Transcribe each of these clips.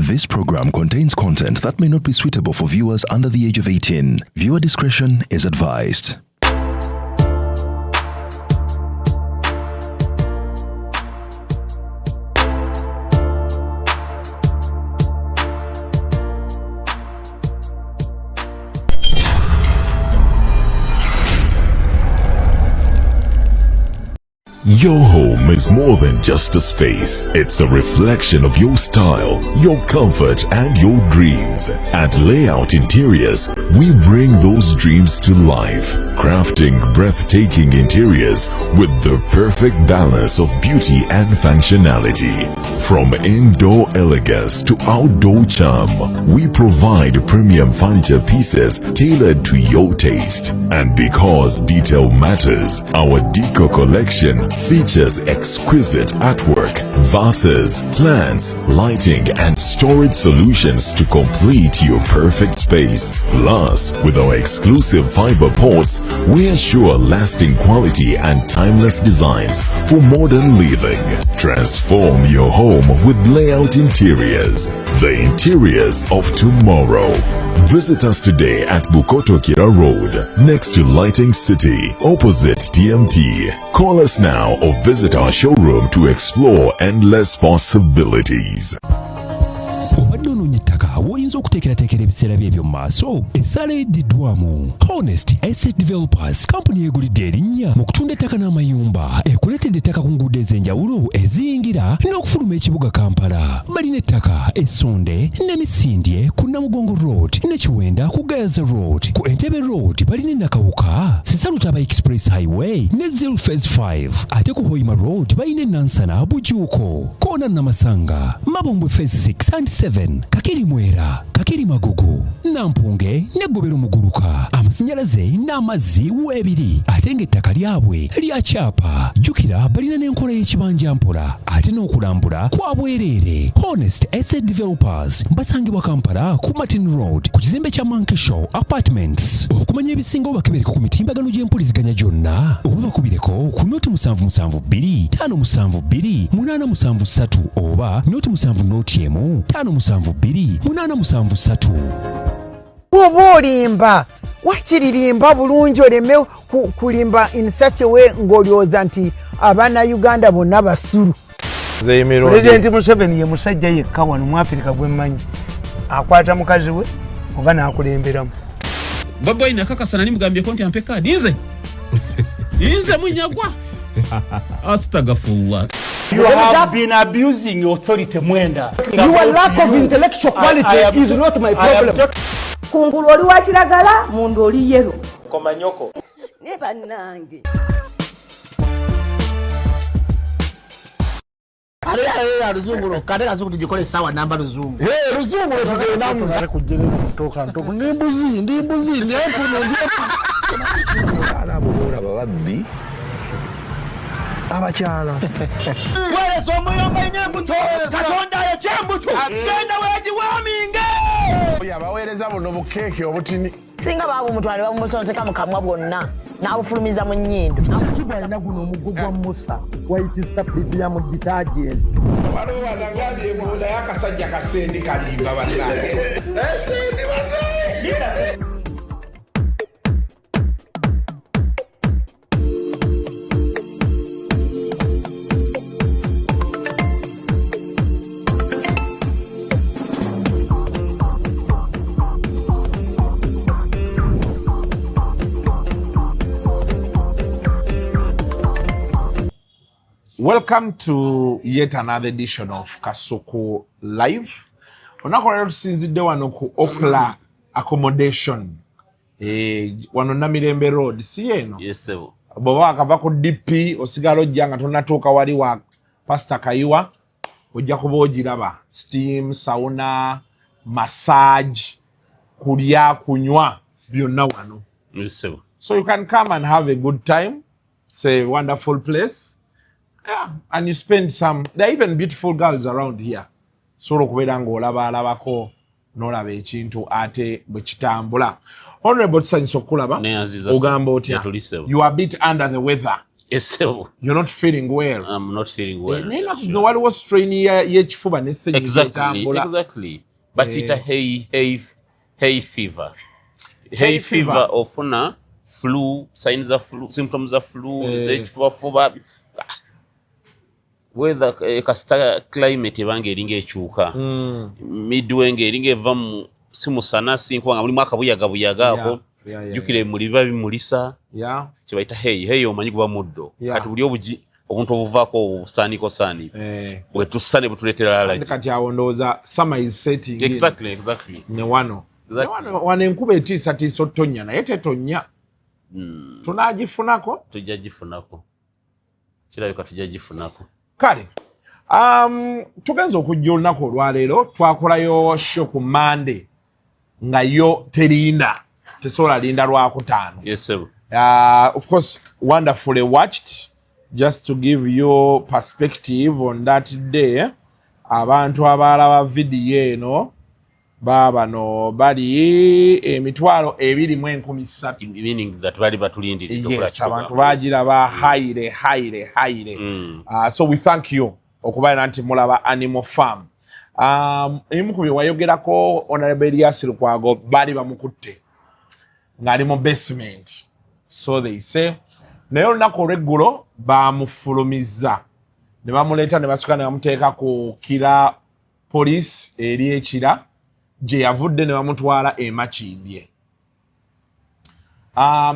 This program contains content that may not be suitable for viewers under the age of 18. Viewer discretion is advised. Your home is more than just a space. It's a reflection of your style, your comfort, and your dreams. At Layout Interiors, we bring those dreams to life, crafting breathtaking interiors with the perfect balance of beauty and functionality. From indoor elegance to outdoor charm, we provide premium furniture pieces tailored to your taste. And because detail matters, our Deco collection features exquisite artwork, vases, plants, lighting, and storage solutions to complete your perfect space. Plus, with our exclusive fiber ports, we assure lasting quality and timeless designs for modern living. Transform your home with Layout Interiors, the interiors of tomorrow. Visit us today at Bukoto Kira Road, next to Lighting City, opposite TMT. Call us now or visit our showroom to explore endless possibilities. Obadde onoonya ettaka w'oyinza okuteekerateekera ebiseera bye eby'omu maaso? Essaala eddiddwamu. Honest Estate Developers, kampuni yeegulidde erinnya mu kutunda ettaka n'amayumba, ekuleetedde ettaka ku nguudo ez'enjawulo eziyingira n'okufuluma ekibuga Kampala. Balina ettaka Essonde ne Misindye ku Namugongo Road ne Kiwenda ku Gayaza Road. Ku Entebbe Road balina Nakawuka, Sisalutaba Express Highway ne Zil Phase 5. Ate ku Hoima Road balina Nansana, Bujuuko, Koona, Namasanga, Mabombwe Phase 6 and 7, Kakiri Mwera, Kakiri Magugu, Nampunge ne Gobero Muguluka. Amasannyalaze n'amazzi weebiri, ate ng'ettaka lyabwe lya kyapa. Jjukira balina n'enkola y'ekibanja mpola, ate n'okulambula kwa bwereere. Honest Estate Developers basangibwa Kampala ku Martin Road, ku kizimbe kya Monkey Show Apartments. Okumanya ebisingawo, bakebereko ku mitimbagano gy'empuliziganya gyonna oba bakubireko ku 0772 572 873 oba 070 1 572 873. Bw'oba olimba, wakiririmba bulungi, oleme kulimba in such a way ng'olowooza nti Abannayuganda bonna basiru. Pulezidenti Museveni ye musajja yekka wano mu Afirika gwe mmanyi akwata mukazi we oba n'akulemberamu. Bobi Wine akakasa nali mugambyeko nti ampe kaadi. Nze munyagwa, astagfirullah. You have been abusing authority, Mwenda. Your lack of intellectual quality is not my problem. Kungulu oli wa kiragala, munda oli yellow. Komanyoko. Ne bannange. Ate luzungu lwokka, ate kazungu tugikole essaawa namba luzungu. Luzungu lwetugendamu. Kujjerera kutoka ntoku, ndi mbuzi, ndi mbuzi, ndi empunu, ndi Abakyala abo boolaba babbi abakyala. Weereza omuyomba nnyo embuto. Katonda ayokya embuto. Genda weegiwaaminge. Abaweereza buno bukeeke obutini. Singa baabumutwala ne babumusonseka mu kamwa bwonna n'abufulumiza mu nnyindo. Kibwa alina guno omuggo gwa Musa, White Star Premium Detergent. Waliwo wanagambye munda y'akasajja kasendi kalimba bannange, sendi bannange. Welcome to yet another edition of Kasuku Live. Olunaku olwaleero tusinzidde wano ku Okla Accommodation. Wano Namirembe Road, si eno? Yes, sir. Bw'oba wakava ku DP osigala ojja nga tonnatuuka wali wa Pastor Kayiwa, ojja kuba ogiraba. Steam, sauna, massage, kulya, kunywa, byonna wano. Yes, sir. So you can come and have a good time. It's a wonderful place. Yeah, and you spend some, there are even beautiful girls around here. Sobola okubeera ng'olaba alabako n'olaba ekintu ate bwe kitambula. Honorable, tusanyusa okukulaba. Neyanziza. Ogamba otya? Yatuli, ssebo. You are a bit under the weather. Esebo. You're not feeling well. I'm not feeling well. Naye ennaku zino waliwo strain y'ekifuba ne Exactly, exactly. Bakiyita hay fever. Hay fever ofuna flu, signs za flu, symptoms za flu, ekifubafuba. Weather, kasita climate ebanga eringa ekyuka. Midway ng'eringa eva mu si musana si nkuba nga mulimu akabuyaga ako. Jjukira ebimuli biba bimulisa. Kye bayita hay. Hay omanyi guba muddo. Kati buli obugi obuntu obuvaako obusaaniko saaniko. Bwe tussa ne butuleetera allergy. Kati awo ndowooza summer is setting in. Exactly. Ne wano. Exactly. Ne wano enkuba etiisatiisa otonya naye tetonya. Tunaagifunako? Tujja gifunako. Kirabika tujja gifunako. Kale tugenze okujja olunaku olwaleero, twakolayo show ku Monday nga yo terinda, tesobola linda Lwakutaano. Yes, sir. Of course, wonderfully watched. Just to give you perspective on that day, abantu abalaba vidiyo eno baabano bali 23,300. Meaning that bali batulindiridde okukola Yes, kituuka. abantu bagiraba highly, highly, highly. So we thank you okubeera nti mulaba Animal Farm. Ebimu ku bye wayogerako, Honorable Elias Lukwago baali bamukutte ng'ali mu basement, so they say, naye olunaku olw'eggulo bamufulumizza ne bamuleeta ne basooka ne bamuteeka ku Kira Police eri Ekira gye yavudde ne bamutwala e Makindye.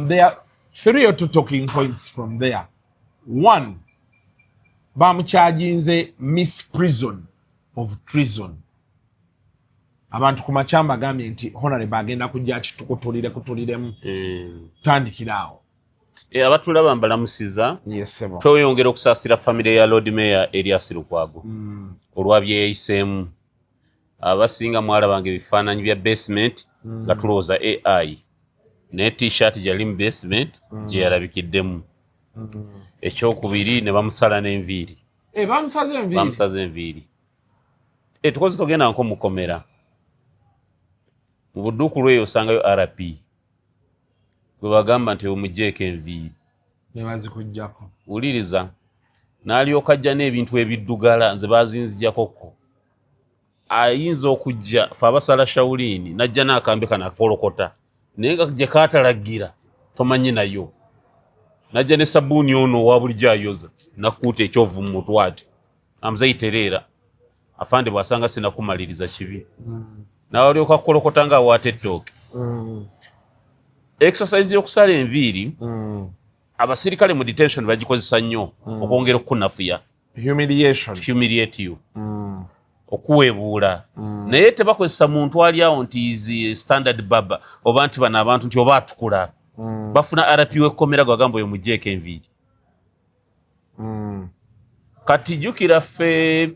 There are three or two talking points from there. One, bamucharginze misprision of treason. Abantu ku makya mbagambye nti Honorable agenda kujja akitukutulire kutuliremu. Tandikira awo. Abatulaba mbalamusiza. Yes, sebo. Tweyongera okusaasira famire ya Lord Mayor Erias Lukwago olwa bye yayiseemu. Abasinga mwalabanga ebifaananyi bya basement nga tulowooza AI, naye T-shirt gyali mu basement gye yalabikiddemu. Ekyokubiri, ne bamusala n'enviiri. Bamusaze enviiri. Bamusaze enviiri. Tukoze togenda nko mukomera mu budduukulu eyo osangayo RP gwe bagamba nti omugyeko enviiri. Ne bazikuggyako. Wuliriza, n'alyoka ajja n'ebintu ebiddugala, nze bazinzijjakokko. Ayinza okujja fe abasala shawuliini n'ajja n'akambe kano akolokota, naye nga gye kaatalagira tomanyi nayo, n'ajja ne sabbuuni ono owa bulijjo ayoza nakuuta ekyovu mu mutwe atyo amuzayitereera afande bw'asanga sinakumaliriza kibi, n'alyoka kukolokota ng'awaata ettooke. Exercise y'okusala enviiri, abasirikale mu detention bagikozesa nnyo okwongera okukunafuya. Humiliation. To humiliate you, okuweebuula. Naye tebakozesa muntu ali awo nti is standard baba oba nti bano abantu nti oba atukula. Bafuna RP w'ekkomera gwagamba oyo mugjeeko enviiri. Kati jjukira ffe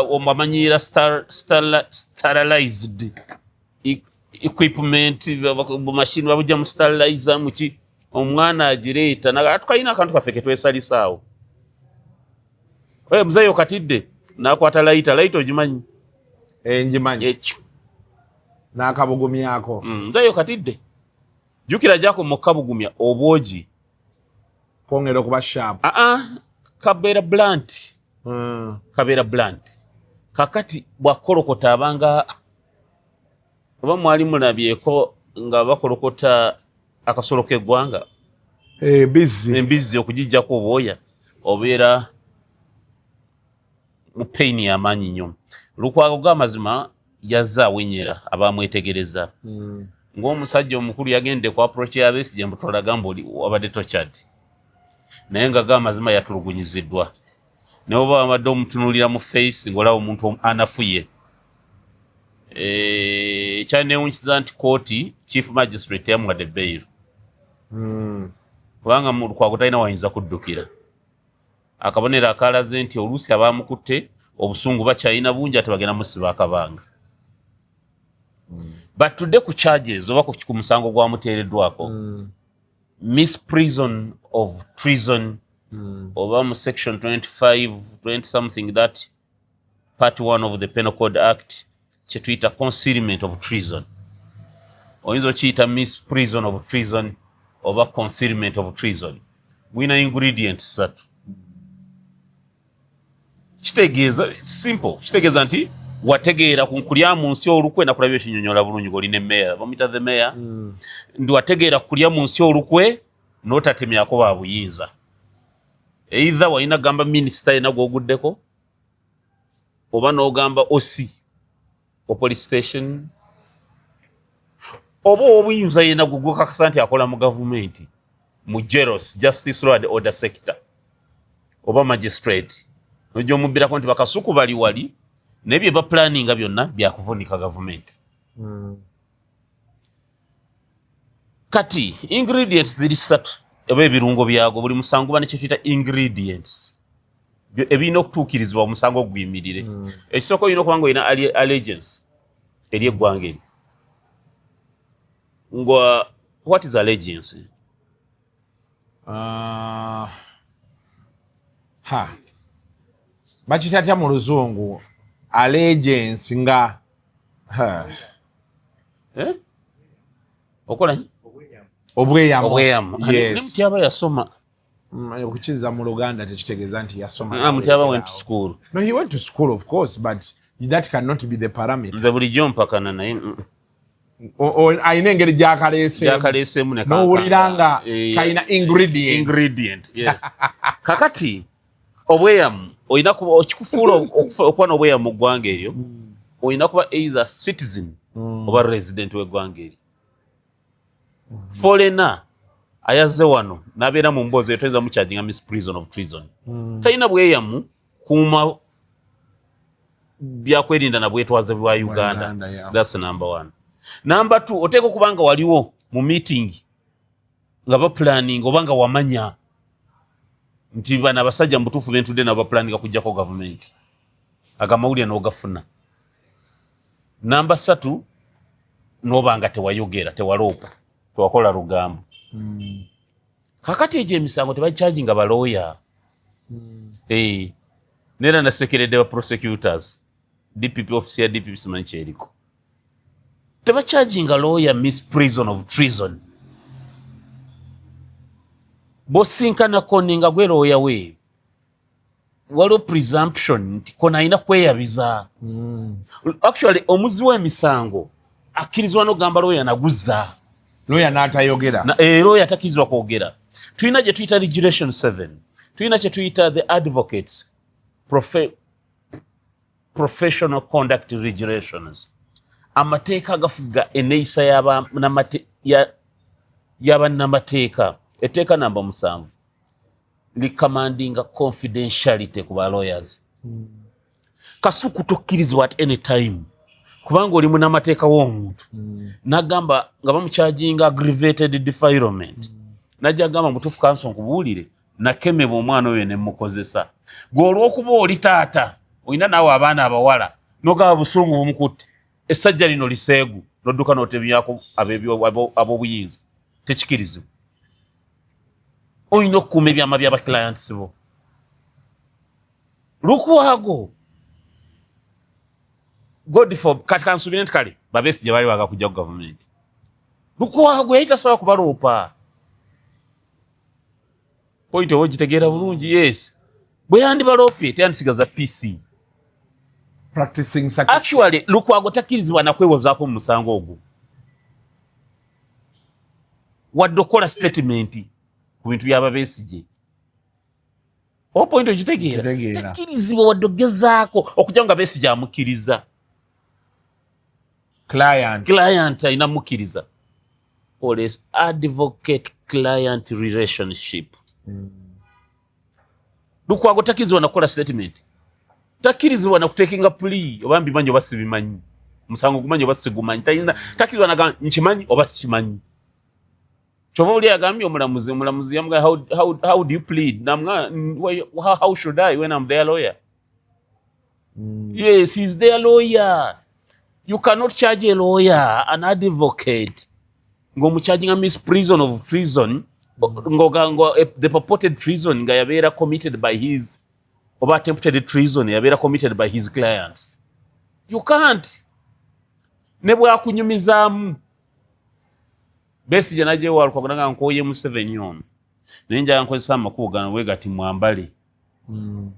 omamanyira sterilized equipment, bumashini babujja mu sterilizer muki, omwana agireeta tukalina akantu kaffe ketwesalisaawo. Muzeeyi okatidde n'akwata lighter. Lighter ogimanyi? Ngimanyi. Ekyo. N'akabugumyako. Muzeeyi okatidde, jjukira jako mu kabugumya obwogi kwongera okuba sharp. Aa, kabeera blunt. Kabeera blunt. Kakati bwakolokota abanga oba mwali mulabyeko nga bakolokota akasolo k'eggwanga, Embizzi. Embizzi okugijjako obwoya obeera mu pain y'amaanyi nnyo. Lukwago g'amazima yazze awenyera abamwetegereza ng'omusajja omukulu yagendde ku approach ya Besigye mbu tolaga mbu oli wabadde tortured, naye nga g'amazima yatulugunyiziddwa, naye oba wabadde omutunuulira mu face ng'olaba omuntu anafuye. Ekyanewunyikiza nti kooti chief magistrate teyamuwadde bail, kubanga mu Lukwago talina wayinza kuddukira. Akabonero akalaze nti oluusi abamukutte obusungu bakyalina bungi ate bagenda musiba akabanga. Batudde ku charges oba ku musango gwamuteereddwako, misprision of treason, oba mu section 25 20 something, that part 1 of the Penal Code Act, kyetuyita concealment of treason. Oyinza okiyita misprision of treason oba concealment of treason. Gulina ingredients ssatu. Kitegeeza simple, kitegeeza nti wategeera ku kulya mu nsi olukwe. Nakulabye ekinyonyola bulungi ng'oli ne meya, bamuyita the mayor. Ndi wategeera kulya mu nsi olukwe n'otatemyako ba buyinza. Either walina gamba minisita yena gw'oguddeko, oba n'ogamba OC o police station, oba ow'obuyinza yena gwe gwekakasa nti akola mu gavumenti, mu JLOS, justice, law and order sector, oba magistrate, nojja omubbirako nti bakasuku bali wali, naye bye baplaninga byonna byakuvunika gavumenti. Kati ingredients ziri ssatu, oba ebirungo byago. Buli musango guba nekyetuyita ingredients ebirina okutuukirizibwa omusango oguyimirire. Ekisooka, olina okuba nga olina allegiance eri eggwanga eryo. Nga what is allegiance? Ha, bakitatya mu luzungu allegiance nga ha. Eh? Okola Obweyamo. Obweyamo. Yes. Ne Mutyaba yasoma. Okukiza mu Luganda tekitegeeza nti yasoma. Ah, Mutyaba went to school. No, he went to school, of course, but that cannot be the parameter. Nze bulijjo mpakana naye. Alina engeri gyakaleeseemu. Gyakaleeseemu ne N'owulira nga Eh, kalina ingredient. Ingredient, yes. Kakati obweyamu olina kuba okikufuula okuba n'obweyamu mu ggwanga eryo, olina kuba either citizen oba resident w'eggwanga eryo. Foreigner ayazze wano n'abeera mu mboozi eyo, toyinza mucharginga misprision of treason. Talina bweyamu kuuma byakwerinda na bwetwaze bwa Uganda. Uganda, yeah. That's number one. Number two, oteeka okuba nga waliwo mu meeting nga baplaninga, oba nga wamanya nti bano abasajja mu butuufu bentudde nabo baplaninga kujjako gavumenti, agamawulire n'ogafuna. Namba satu, n'oba nga tewayogera, tewaloopa, tewakola lugambo. Kakati egyo emisango tebacharginga balooya. Eh, neera nasekeredde ba prosecutors, DPP, office ya DPP simanyi kyeriko, tebacharginga lawyer misprision of treason. Bosinkana Kony nga gwe lawyer we, waliwo presumption nti Kony alina kweyabiza. Actually, omuzi w'emisango akkirizibwa n'okugamba lawyer naguza. Lawyer n'atayogera. Lawyer takkirizibwa kwogera. Tulina gye tuyita regulation 7, tulina kye tuyita the advocates professional conduct regulations, amateeka agafuga enneeyisa y'abannamateeka. Etteeka namba 7 licommandinga confidentiality ku ba lawyers. Kasuku tokkirizibwa at any time, kubanga oli munamateeka w'omuntu, nagamba nga bamucharginga aggravated defilement, najja agamba, "Mutuufu counsel, nkubuulire, nakemebwa omwana oyo nemukozesa." Gwe olw'okuba oli taata, olina naawe abaana abawala, nogaba busungu bumukutte, essajja lino liseegu, nodduka notemyako ab'obuyinza. Tekikirizibwa. Olina okukuuma ebyama by'abaclients bo. Lukwago godfor kati kansubire nti kale babesigye bali baga kujja ku gavumenti, Lukwago yali tasobola kubaloopa. Point oba ogitegeera bulungi? Yes, bwe yandibaloopye teyandisigaza PC. Practicing. Actually, Lukwago takkirizibwa nakwewozaako mu musango ogwo, wadde okukola statement ku bintu by'ababesigye. O point ogitegeera? Kitegeera. Takkirizibwa wadde ogezaako okujja nga Besigye amukkiriza. Client. Client alina mukkiriza. Police advocate client relationship. Lukwago takkirizibwa nakukola statement, takkirizibwa nakutakinga plea, oba mbimanyi oba sibimanyi, musango gumanyi oba sigumanyi. Talina, takkirizibwa naga nkimanyi oba sikimanyi. Kyova oli agambye omulamuzi, omulamuzi yamugamba, How do you plead?" Namugamba, How should I when I'm their lawyer?" Yes, he's their lawyer. You cannot charge a lawyer, an advocate, ng'omucharginga misprision of treason, ngoga the purported treason nga yabeera committed by his, oba attempted treason yabeera committed by his clients. You can't. Ne bwakunyumizaamu Besigye najewalukwago nga nkooye Museveni ono. Naye njagala nkozesa amakubo gano bwe gati mwambale.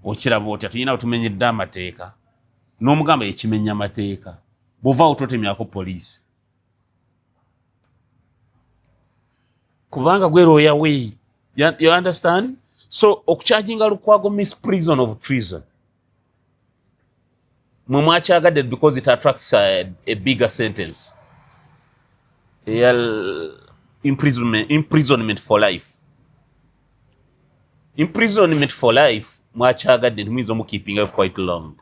Okiraba otya? Tulina wetumenyedde amateeka, n'omugamba ekimenya amateeka, bw'ovaawo totemyako poliisi kubanga gwe lawyer we. You understand? So okucharginga Lukwago misprision of treason, mwe mwakyagadde because it attracts a bigger sentence eya imprisonment for life. Imprisonment for life mwakyagadde nti muyinza omukeepinga quite long,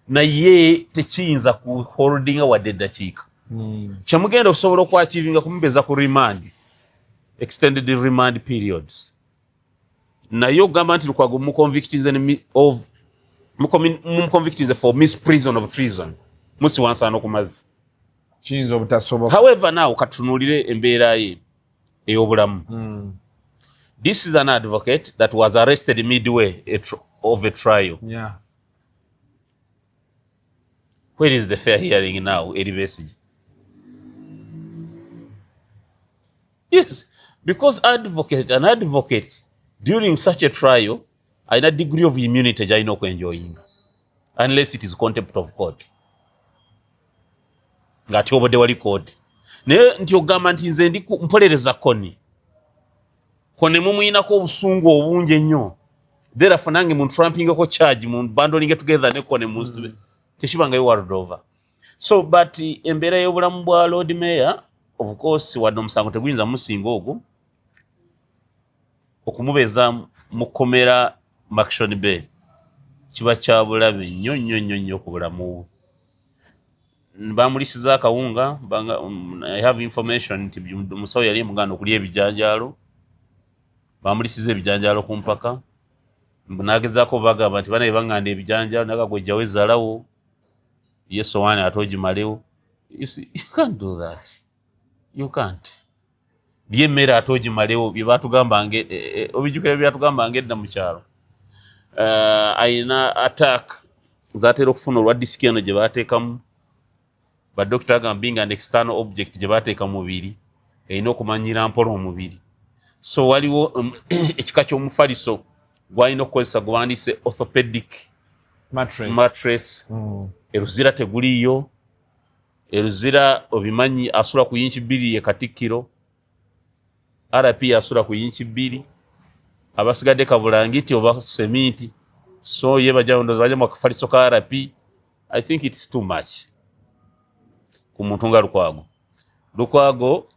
naye tekiyinza ku holdinga wadde eddakiika. Kyemugenda okusobola okwachievinga kumubeeza ku remand, extended remand periods. Naye okugamba nti Lukwago muconvictinze of mumuconvictinze for misprision of treason, musi wansaano ku mazzi. Kiyinza obutasoboka. However, now katutunuulire embeera ye ey'obulamu. This is an advocate that was arrested midway of a trial. Where is the fair hearing now eri Besigye? Yes, because an advocate during such a trial alina degree of immunity gyalina okwenjoyinga, unless it is contempt of court, ng'ate obadde wali kooti. Naye nti okugamba nti nze ndi mpolereza Kony, Kony mumuyinako obusungu obungi ennyo, therefore nange muntrumpingeko charge, mu bundling together ne Kony munsibe, tekibangayo world over. So but embeera y'obulamu bwa Lord Mayor, of course, wadde omusango teguyinza musinga ogwo okumubeeza mu kkomera Murchison Bay, kiba kya bulabe nnyo nnyo nnyo nnyo ku bulamu bwe. Bamulisiza akawunga. I have information nti omusawo yali emuganda okulya ebijanjaalo, bamulisiza ebijanjaalo ku mpaka. Nagezaako bagamba nti banaye baŋŋanda ebijanjaalo, naga gwejjawo ezzalawo ye sowaani ate ogimalewo. You see, you can't do that, you can't lya emmere ate ogimalewo. Bye batugambanga, obijjukira bye batugambanga edda mu kyalo? Ayina attack zatera okufuna olwa disiki eno gye bateekamu. Badokita agamba being an external object gye bateeka mu mubiri, erina okumanyira mpola omubiri. So waliwo ekika ky'omufaliso gwalina okukozesa gwe orthopedic mattress. Mattress. Eruzira teguliiyo. Eruzira obimanyi asula ku yinki 2 ye Katikkiro, RP asula ku yinki 2, abasigadde kabulangiti oba seminti. So ye bajja, ndowooza bajja mu akafaliso ka RP. I think it's too much ku muntu nga Lukwago. Lukwago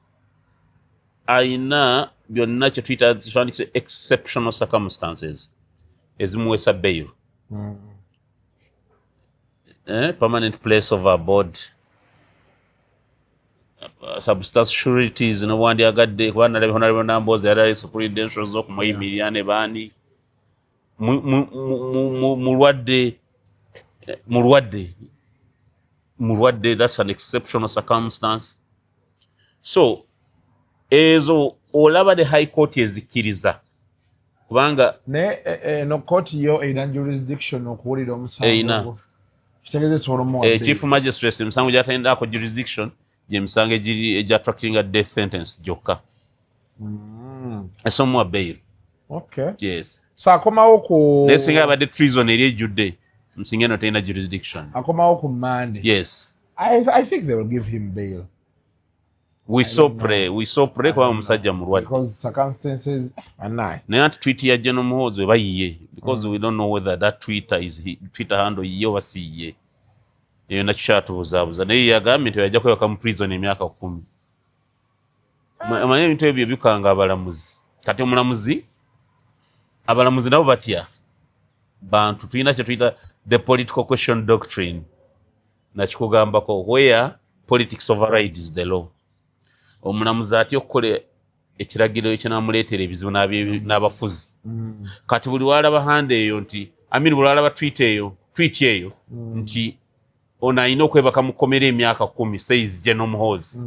ayina byonna kyetuyita kyetwandise exceptional circumstances ezimuweesa bail, permanent place of abode, substantial sureties, nobwandyagadde kuba nalabye Honorable Nambooze yali alese credentials okumuyimirira ne baani. Mulwadde, mulwadde, mulwadde. That's an exceptional circumstance. So ezo olaba the High Court ezikkiriza kubanga Naye eno kooti yo erina jurisdiction okuwulira omusango Erina. ogwo? Kitegeeza esobola omuwa bail. Chief magistrate emisango gyatayinako jurisdiction gyemisango egiri egyattractinga death sentence gyokka, esomuwa bail. Yes. So akomawo ku Naye singa yabadde treason eri ejjudde, musinga eno terina jurisdiction. Akomawo ku Monday. Yes. I think they will give him bail. We so pray, we so pray, kubanga omusajja mulwadde. Because circumstances anaye. Naye anti tweet ya General Muhoozi eba yiye, because we don't know whether that Twitter is Twitter handle yiye oba si yiye, eyo nakyo kyatubuzaabuza. Naye yagambye nti yajja kwebaka mu prison emyaka 10. Omanyi ebintu ebyo bikanga abalamuzi. Kati omulamuzi, abalamuzi nabo batya bantu. Tulina kye tuyita the political question doctrine, nakikugambako, where politics overrides the law. Omulamuzi atya okukola ekiragiro ekinamuleetera ebizibu n'abafuzi. Kati buli walaba handle eyo nti, I mean, buli walaba tweet eyo, tweet eyo nti ono alina okwebaka mu kkomera emyaka 10, says General Muhoozi,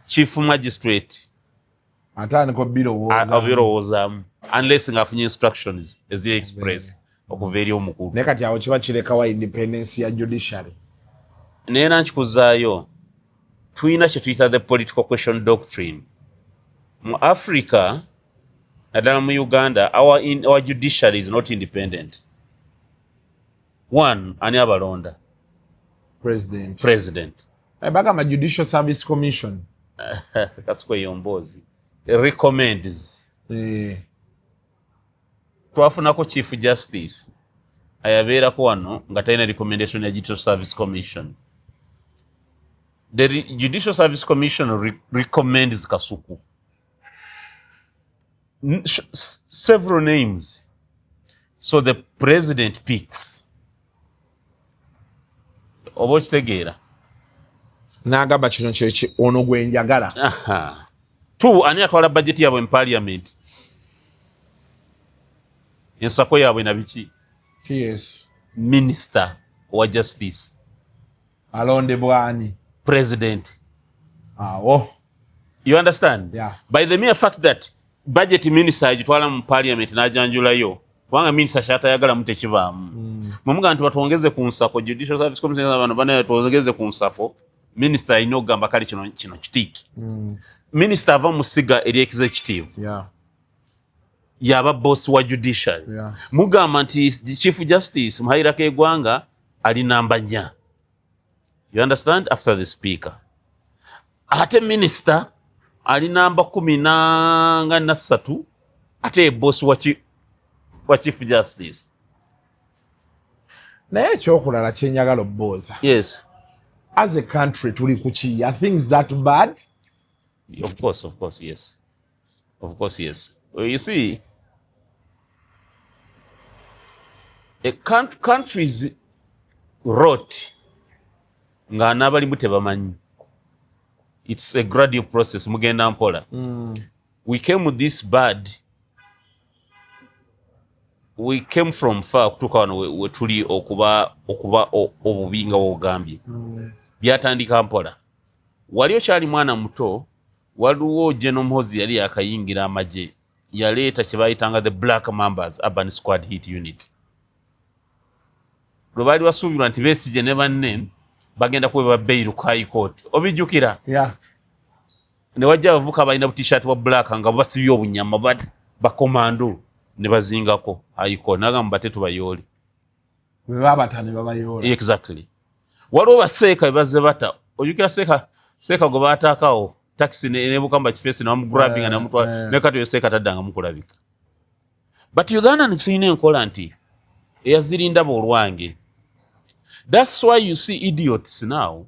chief magistrate atandika obirowooza. Obirowoozaamu, unless ng'afunye instructions eziri express okuva eri omukulu. Naye kati awo kiba kirekawa independence ya judiciary? Naye era nkikuzaayo, tulina kye tuyita the political question doctrine mu Africa. Naddala mu Uganda, our judiciary is not independent. One, ani abalonda? President. President. Bagamba Judicial Service Commission. Kasuku, eyo mboozi recommends. Twafunako Chief Justice ayabeerako wano nga talina recommendation ya Judicial Service Commission. The Judicial Service Commission recommends Kasuku several names, so the president picks, oba okitegeera? N'agamba kino kyeki, ono gwe njagala. Aha. Two, ani atwala budget yaabwe mu parliament, ensako yaabwe na biki? Yes. Minister wa justice. Alondebwa ani? President. Awo. You understand? Yeah. By the mere fact that budget minister agitwala mu parliament n'ajanjulayo, kubanga minister kyatayagalamu tekibaamu. Mwemuga nti batwongeze ku nsako, Judicial Service Commission, bano bana twongeze ku nsako, minister alina okugamba kale kino kitiiki. Minister ava mu ssiga eri executive. Yaba boss wa judiciary. Mugamba nti Chief Justice muhayirako eggwanga ali namba 4, you understand, after the speaker. Ate minister ali namba 13, ate ye boss wa Chief Justice. Naye ekyokulala kyenjagala obuuza. Yes. As a country tuli kuki? Are things that bad? Of course, of course, yes. Of course, yes. Well, you see, a countries rot nga n'abalimu tebamanyi. It's a gradual process, mugenda mpola. We came with this bad, we came from far okutuuka wano we tuli okuba obubi nga wogambye. Byatandika mpola. Wali okyali mwana muto, waliwo General Muhoozi yali yakayingira amagye, yaleeta kye bayitanga the Black Mambas Urban Squad Hit Unit, lwe baali basuubirwa nti Besigye ne banne bagenda kuweebwa bail ku High Court. Obijjukira? Yeah. Ne wajja abavubuka balina butishaati bwa black nga basibye obunyama, bakomando ne bazingako High Court, nagamba bate tubayoole. Bwe babata ne babayoola. Exactly. Waliwo baseeka bebazze bata, ojjukira seeka, seeka gwe baataakawo taxi nebuka mu bakifeesi nebamugrabinga namutwala, ne kati oyo seeka taddanga mukulabika. But Uganda netulina enkola nti eyazirindaba olwange. That's why you see idiots now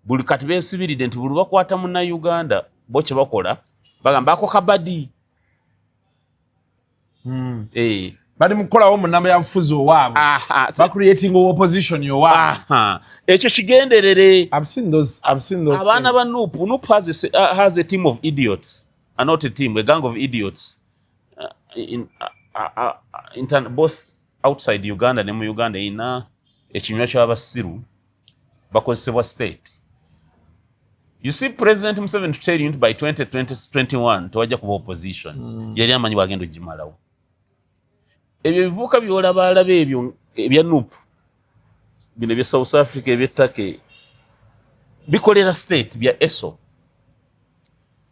buli kati beesibiridde nti buli bakwata Munnayuganda bo kye bakola bagamba ako kabadi. Eh. Bali mu kukolawo munnabyabufuzi owaabwe, bacreating opposition owaabwe. Ekyo kigenderere. I've seen those Abaana ba things. NUP, NUP has a team of idiots, not a team, a gang of idiots in, both outside Uganda ne mu Uganda. Erina ekinywa ky'abasiru bakozesebwa state. You see, President Museveni, to tell you nti by 2021 tewajja kuba opposition, yali amanyi bwagenda ogimalawo. Ebyo ebivuuka byolabaalaba ebyo ebya NUP bino ebya South Africa, ebyettake bikolera state bya eso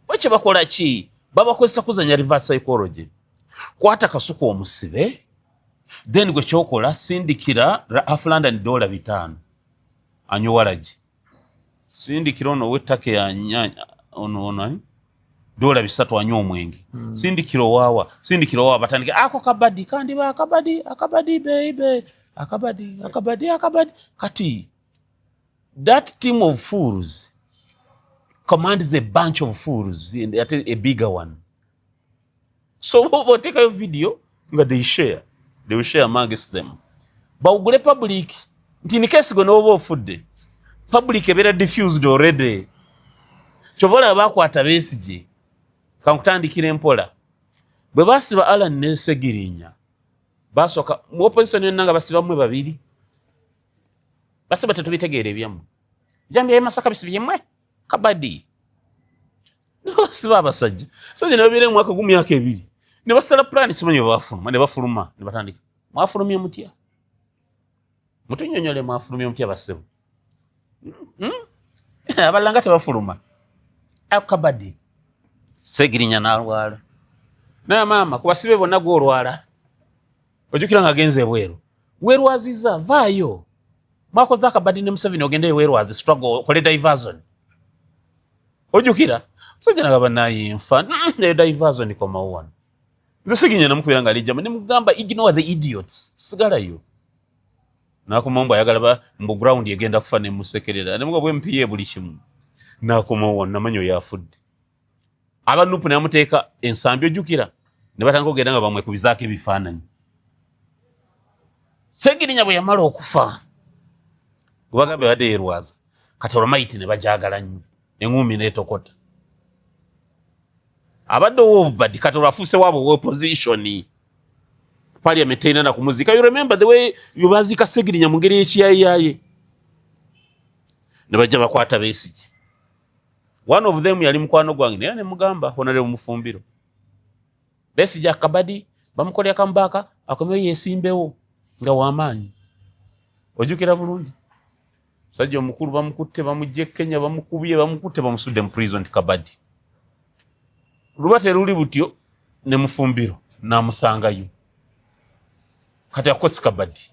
bwe bakola ki? Babakozesa kuzanya reverse psychology. Kwata Kasuku omusibe, then gwe kyokola sindikira half London $5 anywe waragi, sindikira ono ow'ettaka ono ani $300 anywe omwenge, sindikira owaawa, sindikira owaawa, batandike ako kabadi kandiba akabadi akabadi beibe akabadi akabadi akabadi. Kati that team of fools commands a bunch of fools and ate a bigger one. So bw'oteekayo video nga they share, they will share amongst them, bawugule public nti in case gwe n'oba ofudde, public ebeera diffused already. Kyova olaba bakwata Besigye. Kankutandikira empola. Bwe basiba Alan ne Segirinya, basooka mu opposition yonna nga basibammwe babiri, basiba tetubitegeera ebyammwe, jambya Masaka bisibyemmwe kabadi, basiba abasajja sajja ne babeera emwaka gumu, myaka 2, ne basala plan, simanyi bwe bafuluma, ne bafuluma ne batandika, mwafulumye mutya? Mutunyonyole, mwafulumye mutya basebo? Abalala nga tebafuluma akabadi. Segirinya n'alwala. Naye maama, ku basibe bonna gwolwala, ojjukira nga agenze ebweru, weerwaziza, vaayo. Mwakoze akabadi ne Museveni, ogende eweerwaze, struggle, okole diversion. Ojjukira musajja nagaba naye nfa naye diversion komawo wano. Nze Ssegirinya namukubira nga alijjama ne mugamba, "Ignore the idiots, sigalayo." Nakomawo mbu ayagala mbu ground egenda kufa, nemusekerera nemuga bwe MPA buli kimu. Nakomawo wano, namanya oyo afudde. Aba NUP ne bamuteeka ensambi, ojjukira ne batandika okugenda nga bamwekubizaako ebifaananyi. Ssegirinya bwe yamala okufa, gwebagambe badde yerwaza, kati olwo ne bajagala nnyo eŋŋumi n'etokota. Abadde ow'obubadi, kati olwafuuse waabwe opposition, parliament terina na kumuziika. You remember the way baziika Ssegirinya mu ngeri y'ekiyayiyaye, ne bajja bakwata Besigye. One of them yali mukwano gwange, naye nemugamba, Honorable Mufumbiro, Besigye akabadi bamukolera kamubaaka akomeyo yesimbewo nga wamaanyi. Ojjukira bulungi, musajja omukulu bamukutte, bamugje Kenya, bamukubye, bamukutte, bamusudde mu prison nti kabadi. Luba teruli butyo ne Mufumbiro namusangayo. Kati akosi kabadi.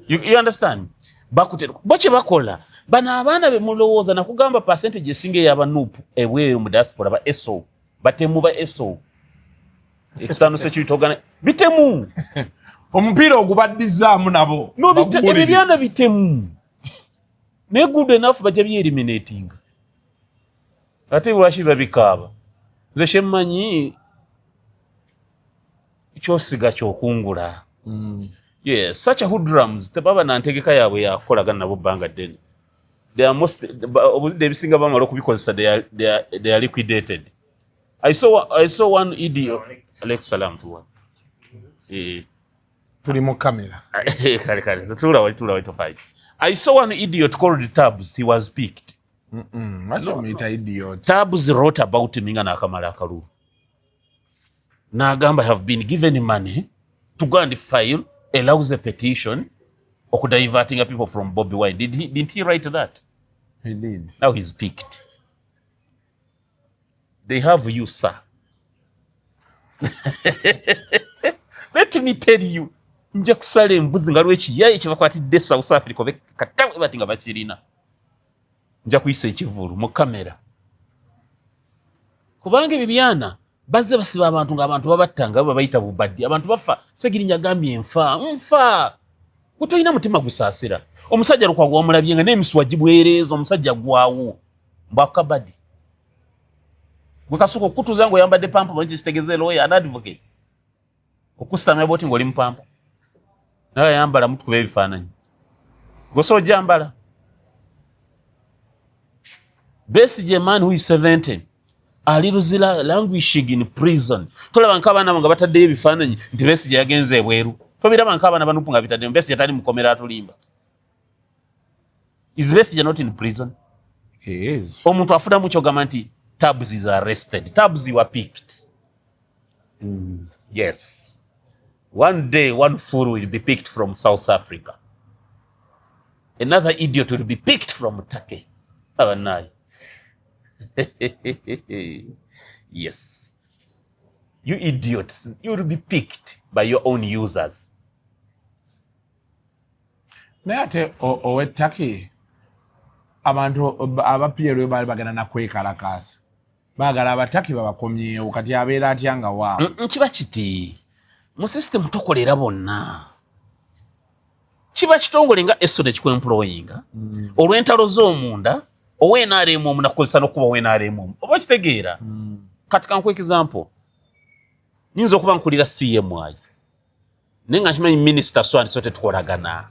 You understand? Bakute bo kye bakola bano abaana be mulowooza. Nakugamba percentage esinga ey'aba NUP ebweru mu diaspora ba ESO, batemu, ba ESO, external security organ, bitemu. Omupiira ogubaddizaamu nabo. No, ebyo byana bitemu, naye good enough bajja byeliminatinga. Ate lwaki babikaaba? Nze kyemmanyi, kyosiga kyokungula. Yes, such a hoodlums tebaba na ntegeka yaabwe yakukolagana nabo bbanga ddene. They are most obuzidde ebisinga bamala okubikozesa, they are liquidated. I saw one idiot. Alex, salam tuwa. Eh. Tuli mu kamera. Kale kale, tuula wali, tuula wali, tofai. I saw one idiot called Tabs. He was picked. Lwaki omuyita idiot? Tabs wrote about me nga nakamala akalulu. N'agamba, "I have been given money to go and file a lousy petition okudivertinga people from Bobby Wine." Didn't he write that? He did. Now he's picked. They have you, sir. Let me tell you, nja kusala embuzi nga lwekiyaye kyebakwatidde South Africa obe katawe bati nga bakirina. Nja kuyisa ekivulu mu kamera. Kubanga ebyo byana bazze basiba abantu ng'abantu babatta nga babayita bubaddi. Abantu bafa. Ssegirinya agambye nfa nfa. Gwe tolina mutima gusaasira. Omusajja Lukwago wamulabye nga n'emisuwa gibwereeza, omusajja gwawo mbwakabadi. Gwe kasuka okutuuza ng'oyambadde pampa, manyi kitegeeza lawyer and advocate. Okusitamya bwoti ng'oli mupampa. Naye ayambala mutukuba ebifaananyi. Gwe ojambala. Besigye, a man who is 70, ali luzira, languishing in prison. Tolaba nk'abaana abo nga bataddeyo ebifaananyi nti Besigye yagenze ebweru. Tobiraba nk'abaana ba NUP nga bitaddeyo. Besigye tali mukomera, atulimba. Is Besigye not in prison? He is. Omuntu afunamu kyogamba nti Tabs is arrested. Tabs, you are picked. Yes. One day, one fool will be picked from South Africa. Another idiot will be picked from Turkey. Abanayi. Yes. You idiots, you will be picked by your own users. Naye ate ow'e Turkey, abantu aba PLU baali bagenda nakwekalakaasa, baagala abataki babakomyewo. Kati abeera atya nga waabwe? Kiba kiti mu system tokolera bonna. Kiba kitongole nga ESO nekikwemployinga olw'entalo z'omunda, owa NRM omu nakukozesa n'okuba owa NRM omu, oba okitegeera? Kati kankuwa example. Nyinza okuba nkulira CMI, naye nga nkimanyi minisita so and so tetukolagana,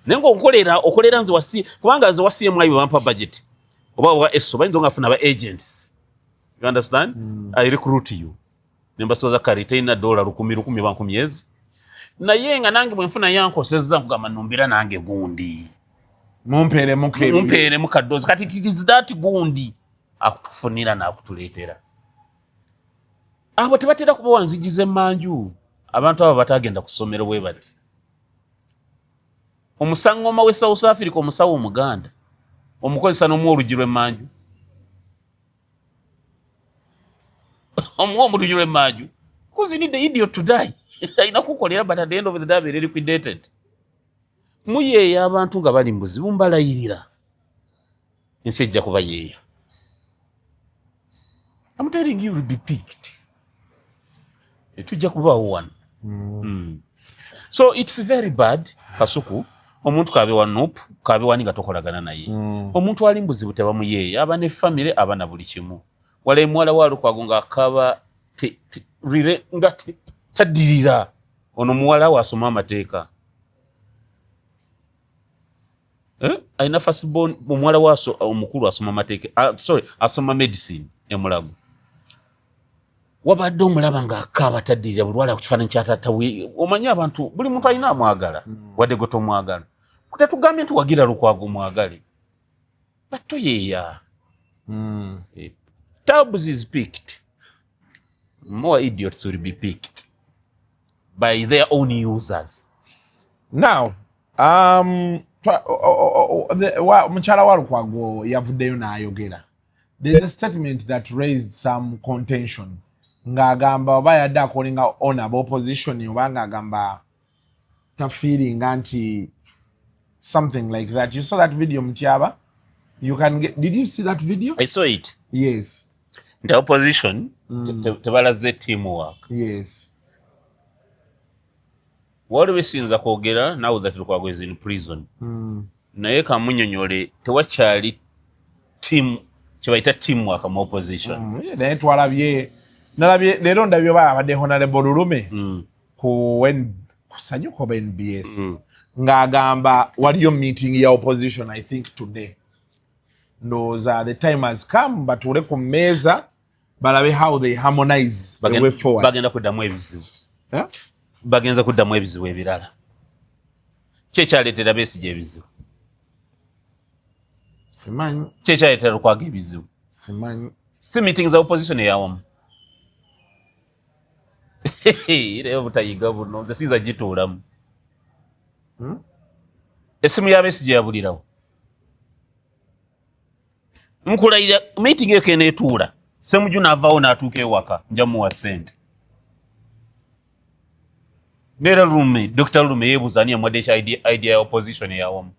naye ngaokolera okolera nze wasi, kubanga nze wa CMI bwe bampa budget oba owa ESO, bayinza nga ba agents, you understand? I recruit you, nembasoza kare terina dola lukumi lukumi oba nkumi ezi, naye nga nange bwenfuna yankosezza nkugamba numbira nange gundi. Mumpeeremu kaddoozi. Kati it is that gundi akutufunira n'akutuleetera. Abo tebatera kubawa nzigi z'emmanju, abantu abo batagenda ku ssomero bwe bati. Omusangoma w'e South Africa, omusawo omuganda, omukozesa n'omuwa oluggi lw'emmanju. Omuwa omutujju lw'emmanju because you need the idiot to die. Alina kukolera, but at the end of the day abeere liquidated. Muyeeya abantu nga bali mu buzibu, mbalayirira ensi ejja kubayeeya. I'm telling you, will be picked. Tujja kubaawo wano. So it's very bad, Kasuku. Omuntu kabe wa NUP, kabe wani, nga tokolagana naye. Omuntu ali mu buzibu tebamuyeeya, aba ne famire, aba na buli kimu. Wala muwala wa Lukwago ng'akaba nga taddirira. Ono muwala we asoma amateeka. Eh? Alina firstborn, omuwala we omukulu asoma amateeka, ah, sorry, asoma medicine emulago. Wabadde omulaba ng'akaaba taddirira bulwala ku kifaananyi kya taata we. Omanyi abantu, buli muntu alina amwagala, wadde gwe tomwagala. Tetugambye nti wagira Lukwago mwagale, but toyeeya. Tabs is picked. More idiots will be picked by their own users. Now, mukyala wa Lukwago yavuddeyo n'ayogera. There's a statement that raised some contention, ng'agamba oba yadde acallinga on aba opposition, oba ng'agamba tafeelinga nti something like that. You saw that video, Mutyaba? You can get, did you see that video? I saw it. Yes. The opposition tebalaze teamwork. Waliwo bisinza kwogera now that Lukwago is in prison. Naye kamunyonyole, tewakyali team kyebayita teamwork mu opposition. Naye twalabye, nalabye leero, ndabye oba abadde Honorable Lulume ku Sanyuka oba NBS, ng'agamba waliyo meeting ya opposition, I think today. Ndowooza the time has come batuule ku mmeeza balabe how they harmonize the way forward. Bagenda kuddamu ebizibu. Eh? Bagenza kuddamu ebizibu ebirala. Ki ekyaleetera Besigye ebizibu? Simanyi. Ki ekyaleetera Lukwago ebizibu? Simanyi. Si meeting za opposition eyawamu? Leero butayiga buno nze siyinza gituulamu. Essimu ya Besigye yabulirawo. Nkulayira, meeting eyo keneetuula, Semuju n'avaawo n'atuuka ewaka, nja muwa ssente. Neera Lume, Dr Lume yeebuuza ani yamuwadde ekya idea ya opposition eyawamu.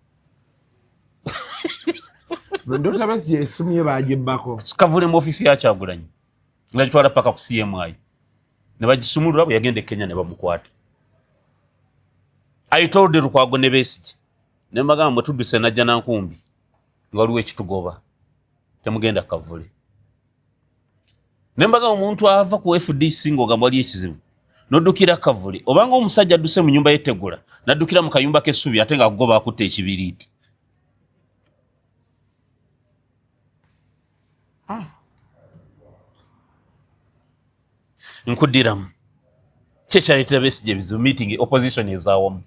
Dr. Besigye essimu ye bagibbako. Kavule mu ofiisi ya Kyagulanyi, nga gitwala paka ku CMI ne bagisumulula. Bwe yagenda e Kenya ne bamukwata. I told Lukwago ne Besigye ne mbagamba, mwe tudduse najja nankumbi nga waliwo ekitugoba, temugenda Kavule. Ne mbagamba, omuntu ava ku FDC ng'ogamba waliyo ekizibu n'oddukira Kavule, obanga omusajja adduse mu nyumba yetegula n'addukira mu kayumba k'essubi, ate ng'akugoba akutta ekibiriiti. Nkuddiramu, ki ekyaleetera Besigye ebizibu? Meeting opposition ezaawamu.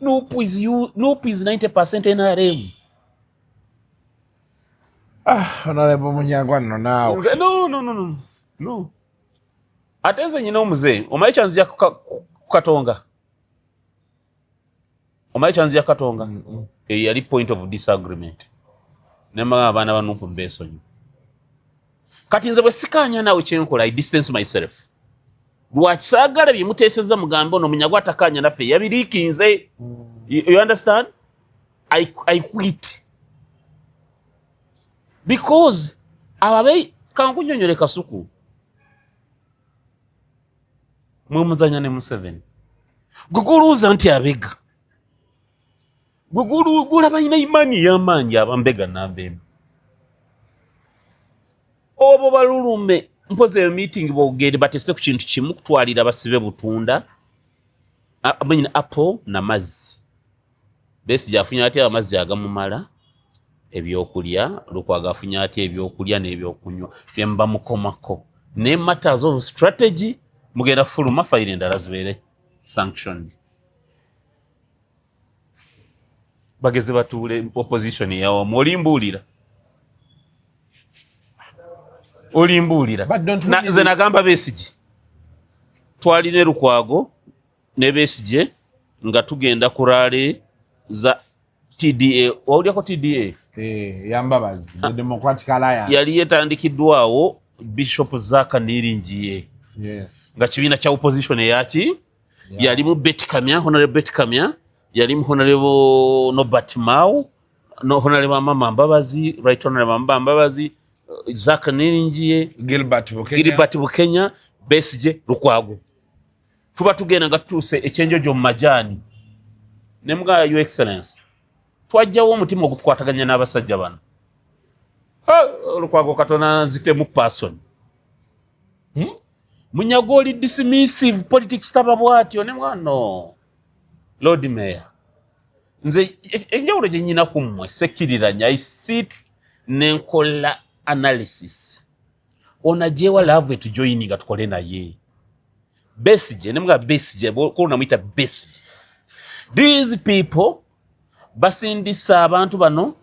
NUP is, NUP is 90% NRM. Ah, Honorable Munyagwa nno naawe. No, no, no, no, no. Ate nze nyina omuze, omanyi kyanzija ku Katonga, omanyi kyanzija Katonga. Eyo yali point of disagreement. Nembaga abaana ba NUP mbeesonyi. Kati nze bwe sikaanya naawe, kyenkola, I distance myself. Lwaki saagala bye muteesezza mugambe ono Munyagwa atakaanya naffe yabiriikinze? You understand? I quit because ababe kankunyonyole, Kasuku, mwe muzanya ne Museveni. Gwe gulowooza nti abega, gwe gulaba alina imaani ey'amaanyi, abambega namba emu obwo balulume. Mpozi eyo meeting bogende batese ku kintu kimu, kutwalira basibe butunda, I mean apple namazzi. Besigye afunye atya amazzi agamumala, ebyokulya? Lukwago afunye atya ebyokulya n'ebyokunywa byemuba mukomako? Ne matters of strategy, mugenda fuluma fayiro endala zibeere sanctioned. Bageze batuule opposition eyawamu. Olimbuulira, olimbuulira. Nze nagamba Besigye, twalina Lukwago ne Besigye nga tugenda ku rally za TDA. Wawulyako TDA? Eh, yambabazi, the Democratic Alliance. Yali yetandikiddwawo Bishop Zaka Niringiye. Nga kibiina kya opposition eyaki yalimu Betty Kamya, Honorable Betty Kamya, yalimu Honorable Norbert Mao, no Honorable Mama Mbabazi, Right Honorable Mama Mbabazi, Zaka Niringiye, Gilbert Bukenya, Gilbert Bukenya, Besigye, Lukwago. Tuba tugenda nga tutuuse ekyenjojo mu majaani ne mugamba, Your Excellence, twajjawo omutima ogutukwataganya n'abasajja bano. Lukwago katona nzitemu person. Munyago oli dismissive, politics taba bwatyo. Ne mugamba, no Lord Mayor, nze enjawulo gye nnyina ku mmwe sekkiriranya. I sit nenkola analysis. Ono ajewa love etujoini nga tukole naye Besigye. Ne mugamba Besigye, ko namuyita Besigye, these people basindisa abantu bano,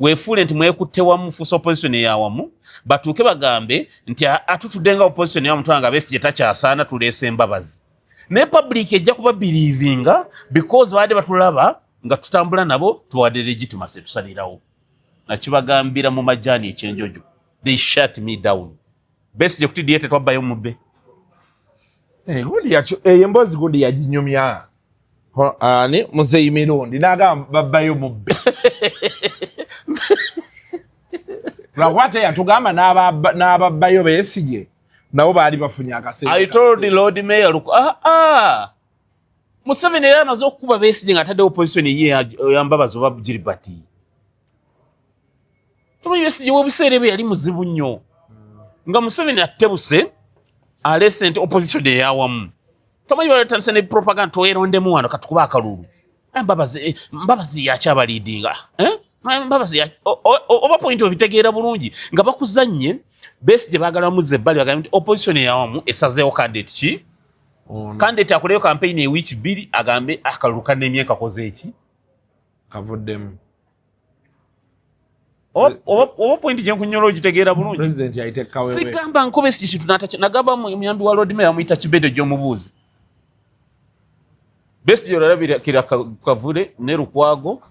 weefuule nti mwekutte wamu, fuusa opposition eyawamu, batuuke bagambe nti atutudde nga opposition eyawamu, twanga Besigye takyasaana, tuleese Embabazi. Naye public ejja kuba believinga because babadde batulaba nga tutambula nabo, tubawadde legitimacy tusalirawo. Nakibagambira mu majaani ekyenjojo, they shut me down. Besigye ku TDA tetwabbayo mubbe. Eh, gundi eyo emboozi gundi yaginyumya ani, Muzeeyi Mirundi, n'agamba babbayo mubbe lwakuba te yatugamba n'ababbayo Besigye nabo baali bafunye akaseera. I told the Lord Mayor, look, Museveni era amaze okukuba Besigye ng'ataddewo opposition ye ya Mbabazi oba Gilbert. Tomanyi Besigye w'ebiseera ebyo yali muzibu nnyo. Nga Museveni attebuse aleese nti opposition eyawamu. Tomanyi balatandise ne propaganda, towerondemu wano katukuba akalulu. Mbabazi yakyabaliidinga. Eh? Mbabazi oba point obitegeera bulungi nga bakuzannye. Besigye baagala muzza ebbali, bagambe nti opposition eyawamu esazeewo candidate ki, candidate akoleyo campaign ewiiki 2, agambe akalulu kanemye kakoze eki. Kavuddemu. Oba point gye nkunyola ogitegeera bulungi? President yayite Kawewe. Sigamba nkobe si kintu nata nagamba muyambi wa Lord Mayor amuyita Kibedo gy'omubuuzi. Besigye olabira Kavule ne Lukwago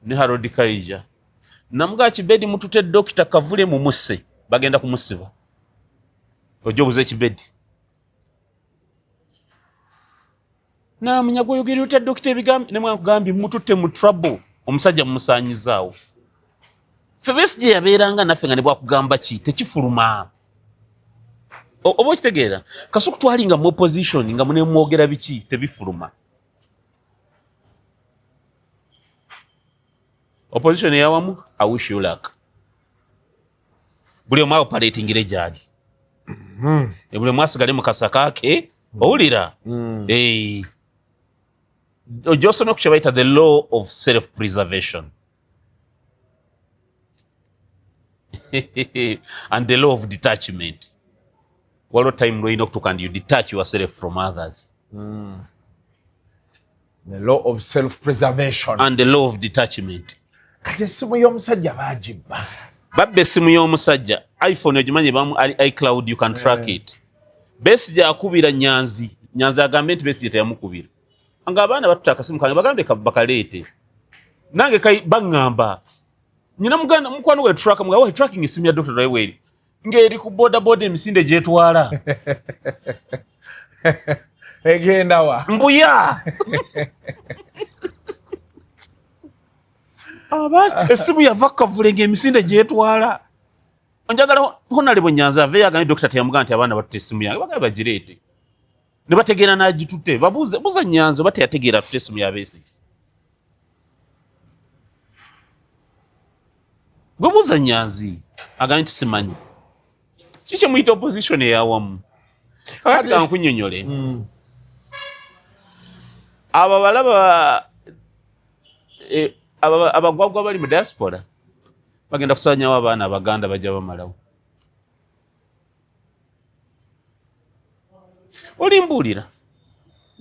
ne Harold Kaija. Namugaa Kibedi, mutute Dokita Kavule mumusse, bagenda kumusiba. Ojja obuze Kibedi namunyaga oyogera otya dokita ebigambo nemwakugambye mututte mu trouble, omusajja mumusaanyizaawo. Ffe Besigye yabeeranga naffe nga ne bwakugamba ki tekifuluma. Oba okitegeera, Kasuku twali nga mu opposition nga munemwogera biki tebifuluma. Opposition eyawamu, I wish you luck. Buli omu operatingire gyali. Buli omu asigale mu kasaka ke owulira. Eh, ojja osome ku kye bayita the law of self preservation and the law of detachment. Waliwo time lwolina okutuuka and you detach yourself from others. The law of self preservation and the law of detachment. Kati essimu y'omusajja baagibba. Babba essimu y'omusajja, iPhone ogimanyi bamu iCloud, you can track it. Besigye akubira Nyanzi, Nyanzi agambe nti Besigye teyamukubira nga abaana batuta akasimu kange, bagambe bakaleete nange kai baŋŋamba nyina muganda mukwano gwe track mga wa tracking esimu ya Dr. Raiweri ng'eri ku boda boda emisinde gyetwala. Egenda wa? Mbuya aba esimu yava Kavule ng'emisinde gyetwala. Njagala Honorable Nyanzi aveeyo agambe Dr. teyamugamba nti abaana batuta esimu yange, bagambe bagireete ne bategeera n'agitutte. Babuuze buuza Nyanzi oba teyategeera atutte esimu ya Besigye. Gwe buuza Nyanzi agambe nti simanyi ki kye muyita opposition eyawamu. Kati kankunnyonnyole, abo balaba abagwagwa bali mu diaspora bagenda kusanyawo abaana abaganda, bajja bamalawo. Olimbuulira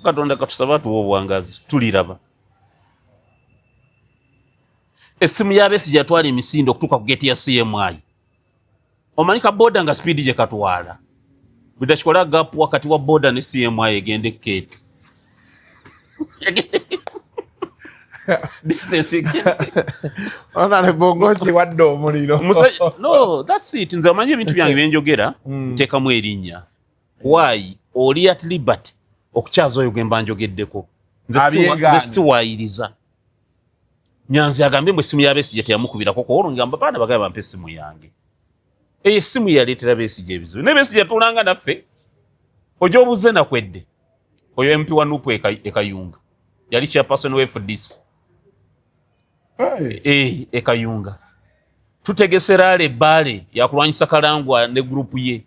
Katonda katusaba tuwa obuwangazi, tuliraba essimu ya Besigye yatwala emisinde okutuuka ku geeti ya CMI. Omanyi ka boda nga speed gye katwala, buli dakikola gap wakati wa boda ne CMI egenda ekkeeti. Distance. Honorable ng'okiwadde omuliro. No, that's it. Nze omanyi ebintu byange byenjogera, nteekamu erinnya. Why oli at liberty okukyaza oyo gwe mba njogeddeko? Nze Abyegaanye. Nze siwaayiriza. Nyanzi agambye mbu essimu ya Besigye teyamukubirako, kuolwo ngamba baana bagabe bampe essimu yange. Eyo essimu yaleetera Besigye ebizibu, naye Besigye yatuulanga naffe. Ojja obuze nakwedde oyo MP wa NUP e Kayunga, yali chairperson wa FDC e Kayunga. Tutegese rally ebbaale yakulwanyisa Kalangwa ne gurupu ye.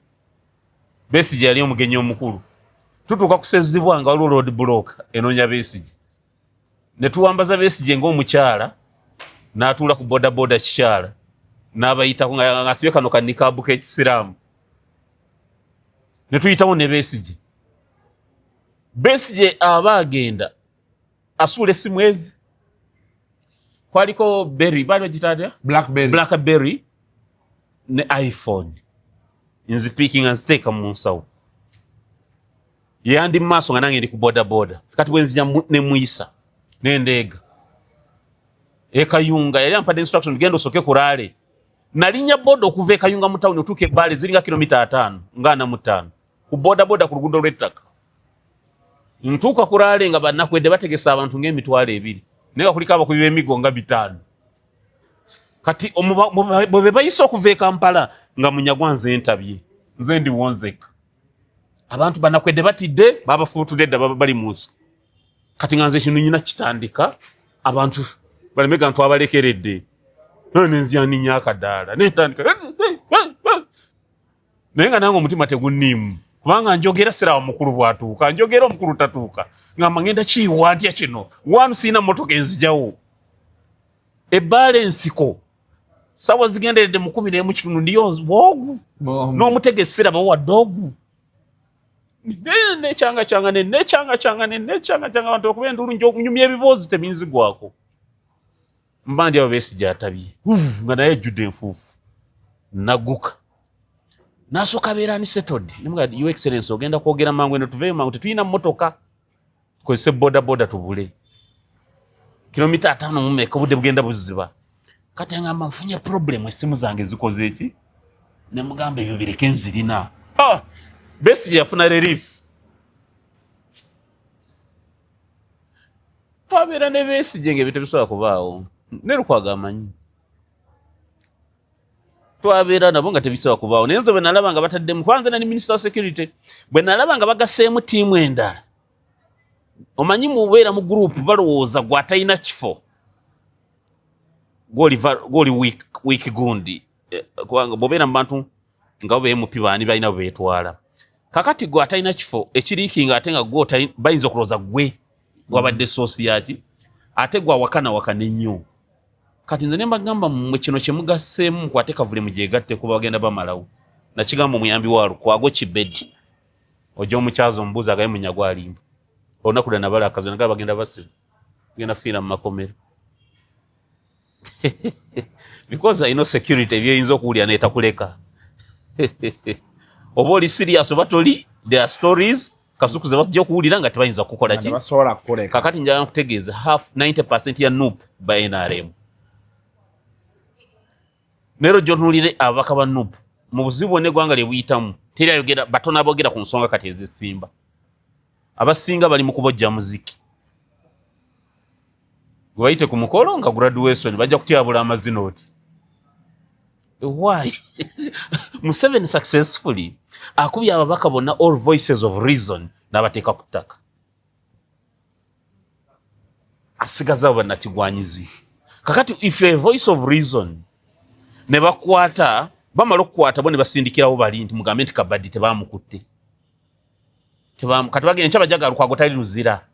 Besigye yali omugenyi omukulu. Tutuuka kusezibwa nga waliwo road block enoonya Besigye, ne tuwambaza Besigye ng'omukyala n'atuula ku boda boda kikyala n'abayitako nga asibye kano kanikaabu k'ekisiraamu, ne tuyitawo ne Besigye. Besigye aba agenda asuula essimu ezi kwaliko berry, baali bagita Blackberry. Blackberry ne iPhone, nzipiikinga nziteeka mu nsawo. Yandi mu maaso nga nange ndi ku boda boda. Kati bwe nzija ne muyisa nendeega ekayunga, yali ampadde instruction, genda osooke ku rally. Nalinnya boda okuva ekayunga mu tawuni otuuka ebbaale, ziringa kilomita 50 nga 45 ku boda boda ku luguudo lw'ettaka. Ntuuka ku rally nga bannakwedde bategesa abantu ng'emitwalo 2, naye nga kuliko abakubi b'emigo nga 500. Kati bwe be bayise okuva e Kampala nga Munyagwa, nze ntabye, nze ndi wonzeka. Abantu banakwedde batidde, babafuutudde dda, baba bali mu nsi. Kati nga nze kino nyina kitandika, abantu balemega ntwabalekeredde, nenziyaninya akadaala nentandika, naye nga nange omutima tegunniimu kubanga njogera sirawa mukulu bwatuuka, njogera omukulu tatuuka, ngamba ngenda kiyiwa ntya kino wanu, siina motoka enzijawo ebbaala ensiko. Sawa zigenderedde mu 11 kitundu, ndiyo bwogu n'omutega essira bawa doogu nekyanga nekyanga nekyanga kyanga abantu okuba endulu nyumya ebiboozi tebinzigwako. Mba ndi abo Besigye atabye nga naye ejjudde enfuufu, nagguka nasooka abeera unsettled. Nemuga, "Your Excellence, ogenda kwogera mangu eno, tuveeyo mangu, tetulina mmotoka, tukozese boda boda tubule kilomita 50 mumeka, obudde bugenda buziba." Kati angamba, "Nfunye problem, essimu zange zikoze eki?" Nemugamba, "Ebyo bireke, nzirina." Ah! Besigye yafuna relief. Twabeera ne Besigye nga ebyo tebisobola kubaawo, ne Lukwago amanyi twabeera nabo nga tebisobola kubaawo. Naye nze bwe nalaba nga bataddemu, kwanza nali minister wa security, bwe nalaba nga bagaseemu ttiimu endala, omanyi mubeera mu group balowooza gwe atalina kifo gwoli weak gundi. Kubanga bw'obeera mu bantu nga bo be MP baani balina bwe beetwala, kakati gwe atalina kifo ekiriikinga ate nga gwe bayinza okulowooza gwe wabadde source yaki, ate gwe awakanawakana ennyo. Kati nze ne mbagamba, "Mmwe kino kye mugasseemu, mukwate kavule mugyegatte kuba bagenda bamalawo." Nakigamba omuyambi wa Lukwago Kibedi, ojja omukyaza omubuuzi agaye Munyagwa alimba. Olunaku lwe nabala akazi naga bagenda basiba, genda fiira mu makomero because I know security ebyoyinza okuwulira netakuleka oba oli serious oba toli. There are stories kasuku ze bajja okuwulira nga tebayinza kukola ki. Tebasobola kukuleka. Kakati njagala nkutegeeza, half 90% ya NUP ba NRM. Naye ojja otunuulire ababaka ba NUP mu buzibu bwonna eggwanga lye buyitamu, teri ayogera, batono aboogera ku nsonga kati ezisimba. Abasinga bali mu kubojja muziki, gwe bayite ku mukolo nga graduation bajja kutyabula amazina oti why. Museveni successfully akubye ababaka bonna, all voices of reason, n'abateeka ku ttaka, asigaza abo bannakigwanyizi. Kakati if you're a voice of reason ne bakwata, bamala okukwata bo ne basindikirawo bali nti mugambe nti Kabadi tebamukutte. Kati bagenda enkya bajaga Lukwago tali Luzira,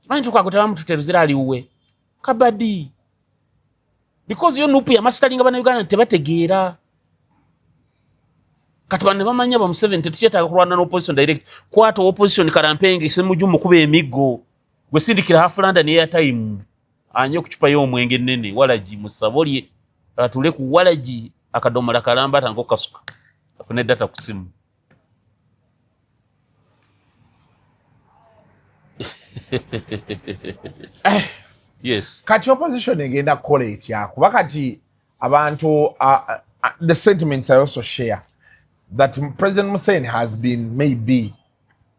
manyi nti Lukwago tebamututte Luzira, aliwuwe Kabadi, because yo NUP yamasitalinga bannayuganda tebategeera. Kati bano ne bamanya ba Museveni tetukyetaaga kulwana n'opposition direct, kwata opposition karampenge Semuju mukuba emiggo, gwe sindikira half London airtime anye ku cupa y'omwenge ennene walagi mu ssabo lye, atule ku walagi akadomola kalamba atandike okukasuka afune data ku simu. Yes. Kati opposition egenda kukola etya? Kuba kati abantu, the sentiments I also share that President Museveni has been maybe,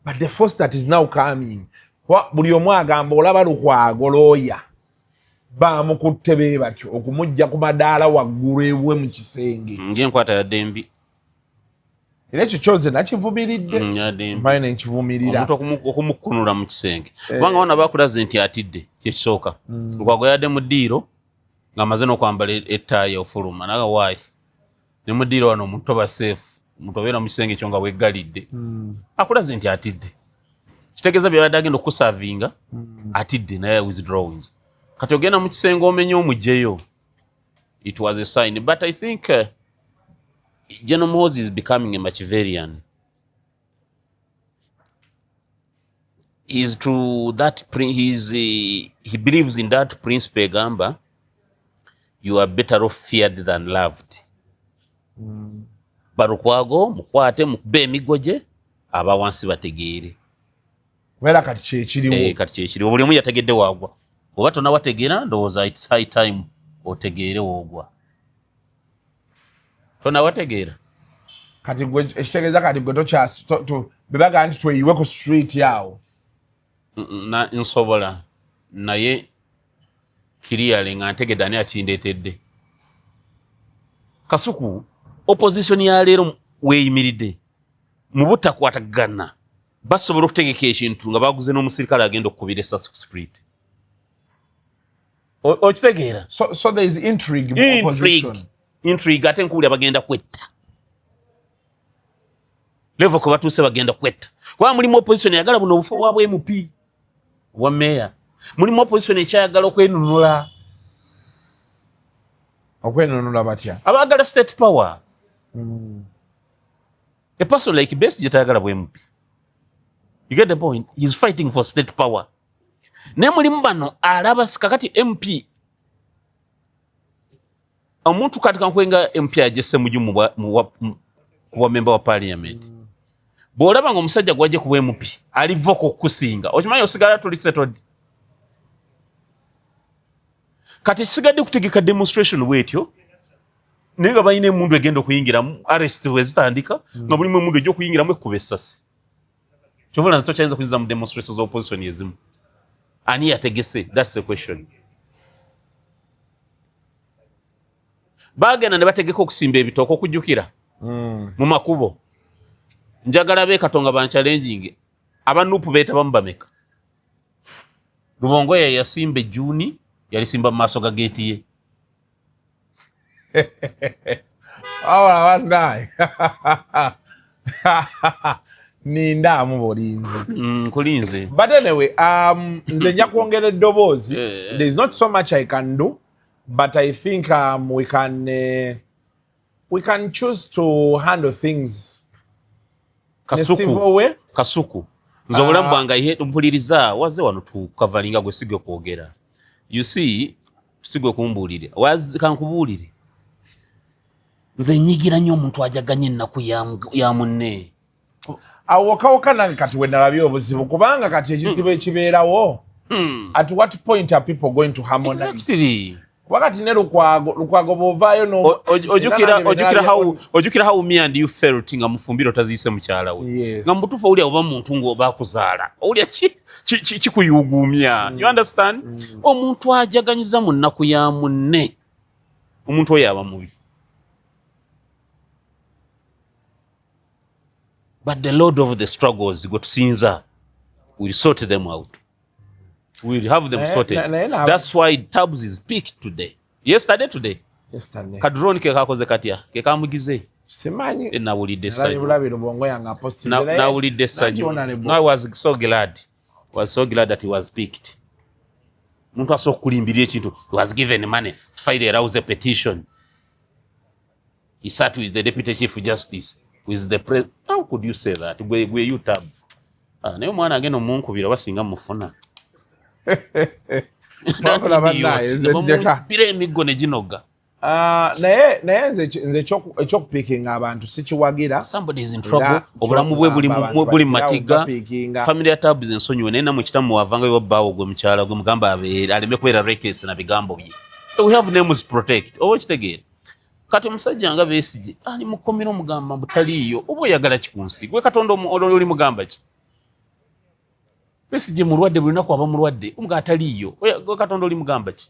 but the force that is now coming, kuba buli omu agamba olaba Lukwago looya bamukutte be batyo okumujja ku madaala waggulu ewwe mu kisenge. Ng'enkwata yadde mbi. Era ekyo kyoze nakivumiridde. Yadde mbi. Mbayo nenkivumirira. Omuntu okumukunula mu kisenge, kubanga wana bakulaze nti atidde. Kyekisooka, Lukwago yadde mu ddiiro ng'amaze n'okwambala ettaayi ofuluma naga waayi ne mu ddiiro wano omuntu toba safe, omuntu obeera mu kisenge ekyo nga weggalidde. Akulaze nti atidde, kitegeeza byabadde agenda okukusavinga atidde naye withdrawings. Kati ogenda mu kisenge omenye omugjeyo. It was a sign, but I think General Muhoozi is becoming a Machiavellian. He's to that he believes in that principle egamba you are better off feared than loved. Balukwago mukwate, mukube emiggo gye, aba wansi bategeere. Kubeera kati kyekiriwo. Eh, kati kyekiriwo, buli omu yategedde waagwa. Oba tonawategeera, ndowooza it's high time otegeere woogwa. Tonawategeera. Kati gwe ekitegeeza kati gwe tokyas bebagaa nti tweyiwe ku street awo. Nsobola naye kiriyale nga ntegedde ani akindeetedde. Kasuku, opposition ya leero weeyimiridde mu butakwatagana, basobola okutegeka ekintu nga baguze n'omusirikale agenda okukubira essasi ku street. Okitegeera? So there is intrigue mu Intrigue. opposition. Intrigue, ate nkuwulira bagenda kwetta. Level kwe batuuse bagenda kwetta, kubanga mulimu opposition eyagala buno obufo bwa bwa MP, bwa meya. Mulimu opposition ekyayagala okwenunula. Okwenunula batya? Abaagala state power. A person like Besigye tayagala bwa MP. You get the point? He's fighting for state power. Naye mulimu bano alaba kakati MP omuntu kati kankwenga MP aje Ssemujju mu bwa member wa parliament. Bw'olaba nga omusajja gwajje ku bwa MP ali vocal okukusinga, okimanyi osigala tuli settled. Kati sigadde kutegeka demonstration bwetyo, naye nga balina emundu egenda okuyingiramu. Arrest bwe zitandika nga mulimu emundu ejja okuyingiramu ekkuba essasi. Kyova nze tokyayinza kuyinza mu demonstration z'opposition ezimu. Ani yategese? That's the question. Bagenda ne bategeka okusimba ebitooke okujjukira mu makubo. Njagala beekatonga banchallenging. Abanupu beetabamu bameka? Lubongoya yasimba ejjuuni, yalisimba mu maaso ga geeti ye. Awa bannaye, nindaamu bulinzi. Nkulinze. But anyway, nze nja kwongera eddoboozi. There is not so much I can do, but I think we can choose to handle things in a civil Kasuku, way. Kasuku, nze obulamu Ah. bwange mpuliriza. Wazze wano tukavalinga, gwe sigwe kwogera. You see, sigwe kumbuulire. Kankubuulire, nze nyigira nnyo omuntu ajaganya ennaku ya munne. Awo wokawuka nange kati we nalabye obuzibu, kubanga kati ekizibu ekibeerawo, at what point are people going to harmonize? Exactly. Kuba kati ne Lukwago, Lukwago bw'ovaayo Ojjukira how me and you felt nga mufumbiro taziise mukyala we? Yes. Nga mubutuufu owulira oba muntu ng'oba akuzaala, owulira kikuyuuguumya. You understand? Omuntu ajaganyiza mu nnaku ya munne, omuntu oyo aba mubi. But the Lord of the struggles gwe tusinza will sort them out, will have them sorted. That's why Tabs is picked today, yesterday, today. Yesterday. Kadrone ke kakoze katya? Ke kamugize? Simanyi. Nawulidde Nalabye essanyu. bulabi Lubongo yange apostinze. Nawulidde essanyu. Honorable. No, I was so glad, was so glad that he was picked. Muntu asobola okukulimbirira ekintu. He was given money to file a rouse petition. He sat with the deputy chief justice, with the pre. How could you say that? Gwe you Tabs. Ah, naye omwana agenda omunkubira basinga mufuna. Wabula bannaye, nze ndeka. Bira emiggo ne ginoga. Ah, naye naye nze ekyokupiikinga abantu sikiwagira. Somebody is in trouble, obulamu bwe buli mu matigga, family ya tabs ensonyiwe, naye namwe kitamu wavanga yo bbaawo gwe mukyala gwe mugamba abeere aleme kubeera reckless na bigambo bye. We have names, protect, oba okitegeera. Kati omusajja nga Besigye ali mukomera, omugamba mbu taliiyo, oba oyagala ki ku nsi? Gwe Katonda oli mugamba ki? Besigye mulwadde, buli lunaku aba mulwadde, omuga ataliiyo. Gwe Katonda oli mugamba ki?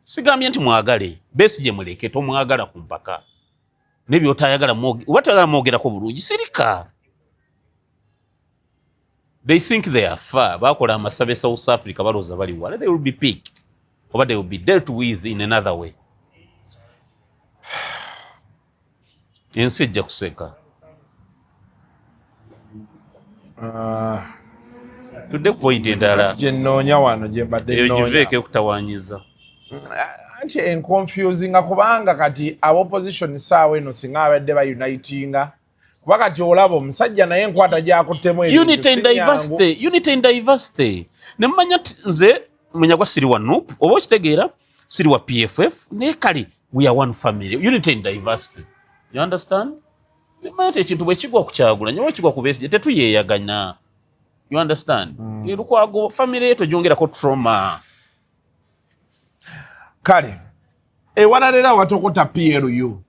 Sigambye nti mwagale Besigye, muleke, tomwagala ku mpaka nebyotayagala, oba toyagala mwogerako bulungi, sirika. They think they are far, bakola amasabe South Africa, balowooza bali wala. They will be picked oba they will be dealt with in another way. Ensi ejja kuseka. Tudde ku point endala. Gyenoonya wano, gyembadde. Eyo giveeko ekutawanyiza. Anti enconfusinga, kubanga kati aba opposition saawa eno singa abadde baunitinga, kuba kati olaba omusajja naye enkwata gyakuttemu. Unity and diversity, unity and diversity. Nemumanya nti nze Munyagwa siri wa NUP, oba okitegeera, siri wa PFF, naye kale we are one family. Unity and diversity, you understand? Nemanya nti ekintu bwe kigwa ku Kyagulanyi oba kigwa ku Besigye, tetuyeeyaganya, you understand? Lukwago family ye togyongerako trauma. Kale ewalala era watokota PLU,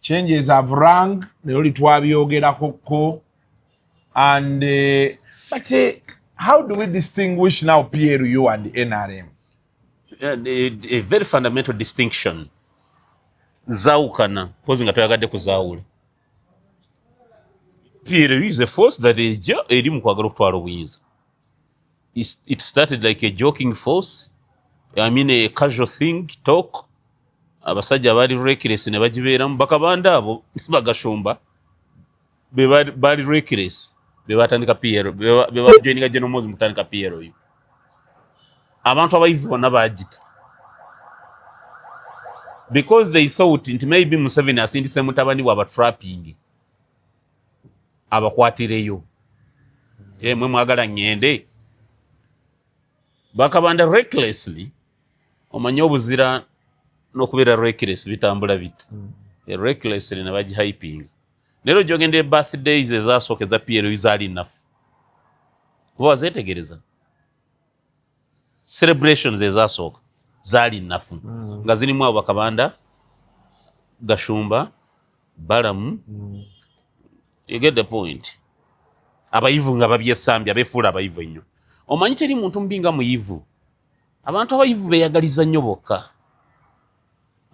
changes have rung, naye oli twabyogerakoko and but how do we distinguish now PLU and NRM? A very fundamental distinction. Zaawukana pozi nga toyagadde kuzaawula. PLU is a force that ejja eri mu kwagala okutwala obuyinza. It started like a joking force, I mean a casual thing, talk. Abasajja baali reckless ne bagibeeramu, bakabanda abo bagashumba be baali reckless, be batandika PL, be bajoininga General Muhoozi mu kutandika PLU. Abantu abayivu bonna bagita because they thought nti maybe Museveni asindise mutabani we abatrapping abakwatireyo. Mwe mwagala ŋŋende bakabanda recklessly. Omanye obuzira n'okubeera reckless bitambula biti. Recklessly ne bagihypinga. Naye ojja ogenda birthdays ezasooka eza PLU zaali nnafu, oba wazeetegereza? Celebrations ezasooka zaali nnafu, nga zirimu abo bakabanda, Gashumba, Balamu. You get the point? Abayivu nga babyesambye, abeefuula abayivu ennyo. Omanyi teri muntu mubi nga muyivu. Abantu abayivu beeyagaliza nnyo bokka.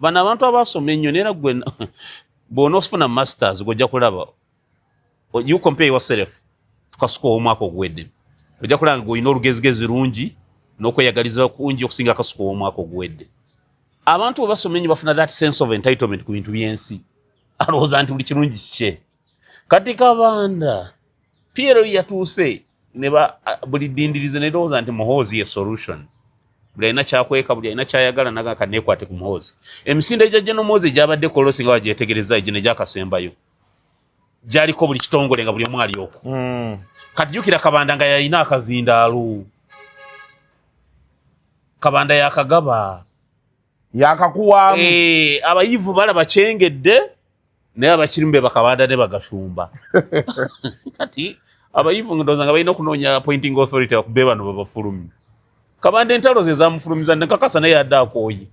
Bano abantu abasoma ennyo, neera gwe bw'onoofuna masters gojja kulaba, you compare yourself tukasuka ow'omwaka oguwedde, ojja kulaba nga olina olugezigezi lungi n'okweyagaliza kungi okusinga akasuka ow'omwaka oguwedde. Abantu bwe basoma ennyo bafuna that sense of entitlement ku bintu by'ensi, alowooza nti buli kirungi kikye. Kati Kabanda PLU yatuuse ne ba buli ddindirize nerowooza nti Muhoozi ye solution. Buli alina kyakweka, buli alina kyayagala, naga kaneekwate ku Muhoozi. Emisinde egya General Muhoozi egyabadde kolosi nga bagyetegereza, gino egyakasembayo gyaliko buli kitongole nga buli omu ali okwo. Kati jjukira Kabanda nga yalina akazindaalo, Kabanda yakagaba. Yakakuwaamu. Abayivu balaba kyengedde, naye abakirimu be bakabanda ne bagashumba. Kati abayivu ndowooza nga balina okunoonya appointing authority be bano babafulumye. Kabanda entalo ze zamufulumiza, nekakasa naye yadde akooye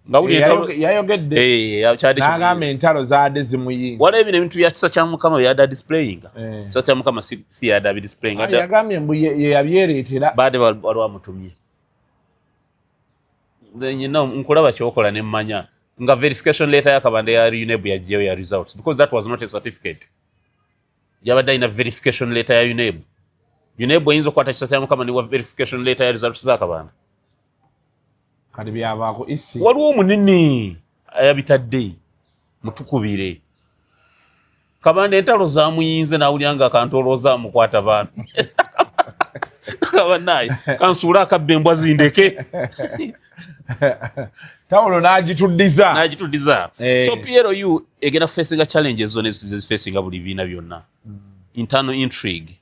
nga buli entalo. Yayogedde. Kyadde. N'agamba entalo zaadde zimuyinza. Waliwo bino ebintu bya kisa kya Mukama byadde displayinga. Kisa kya Mukama si yadde abidisplayinga. Yagambye mbu ye yabyereetera. Baadde waliwo amutumye. Nze nyina nkulaba kyokola ne mmanya nga verification letter ya Kabanda ya UNEB yaggyeyo ya results, because that was not a certificate. Yabadde alina verification letter ya UNEB. UNEB oyinza okukwata kisa kya Mukama niwa verification letter ya results za Kabanda? Kati byavaako isi. Waliwo omunene ayabitadde mutukubire. Kabanda entalo zamuyinze nawulira nga akantu olowooza amukwata baami kabanaye kansuule akabba embwa zindeke. Tawulo n'agituddiza. N'agituddiza. So PLU egenda facinga challenges zonna ezifacinga buli bibiina byonna, internal intrigue.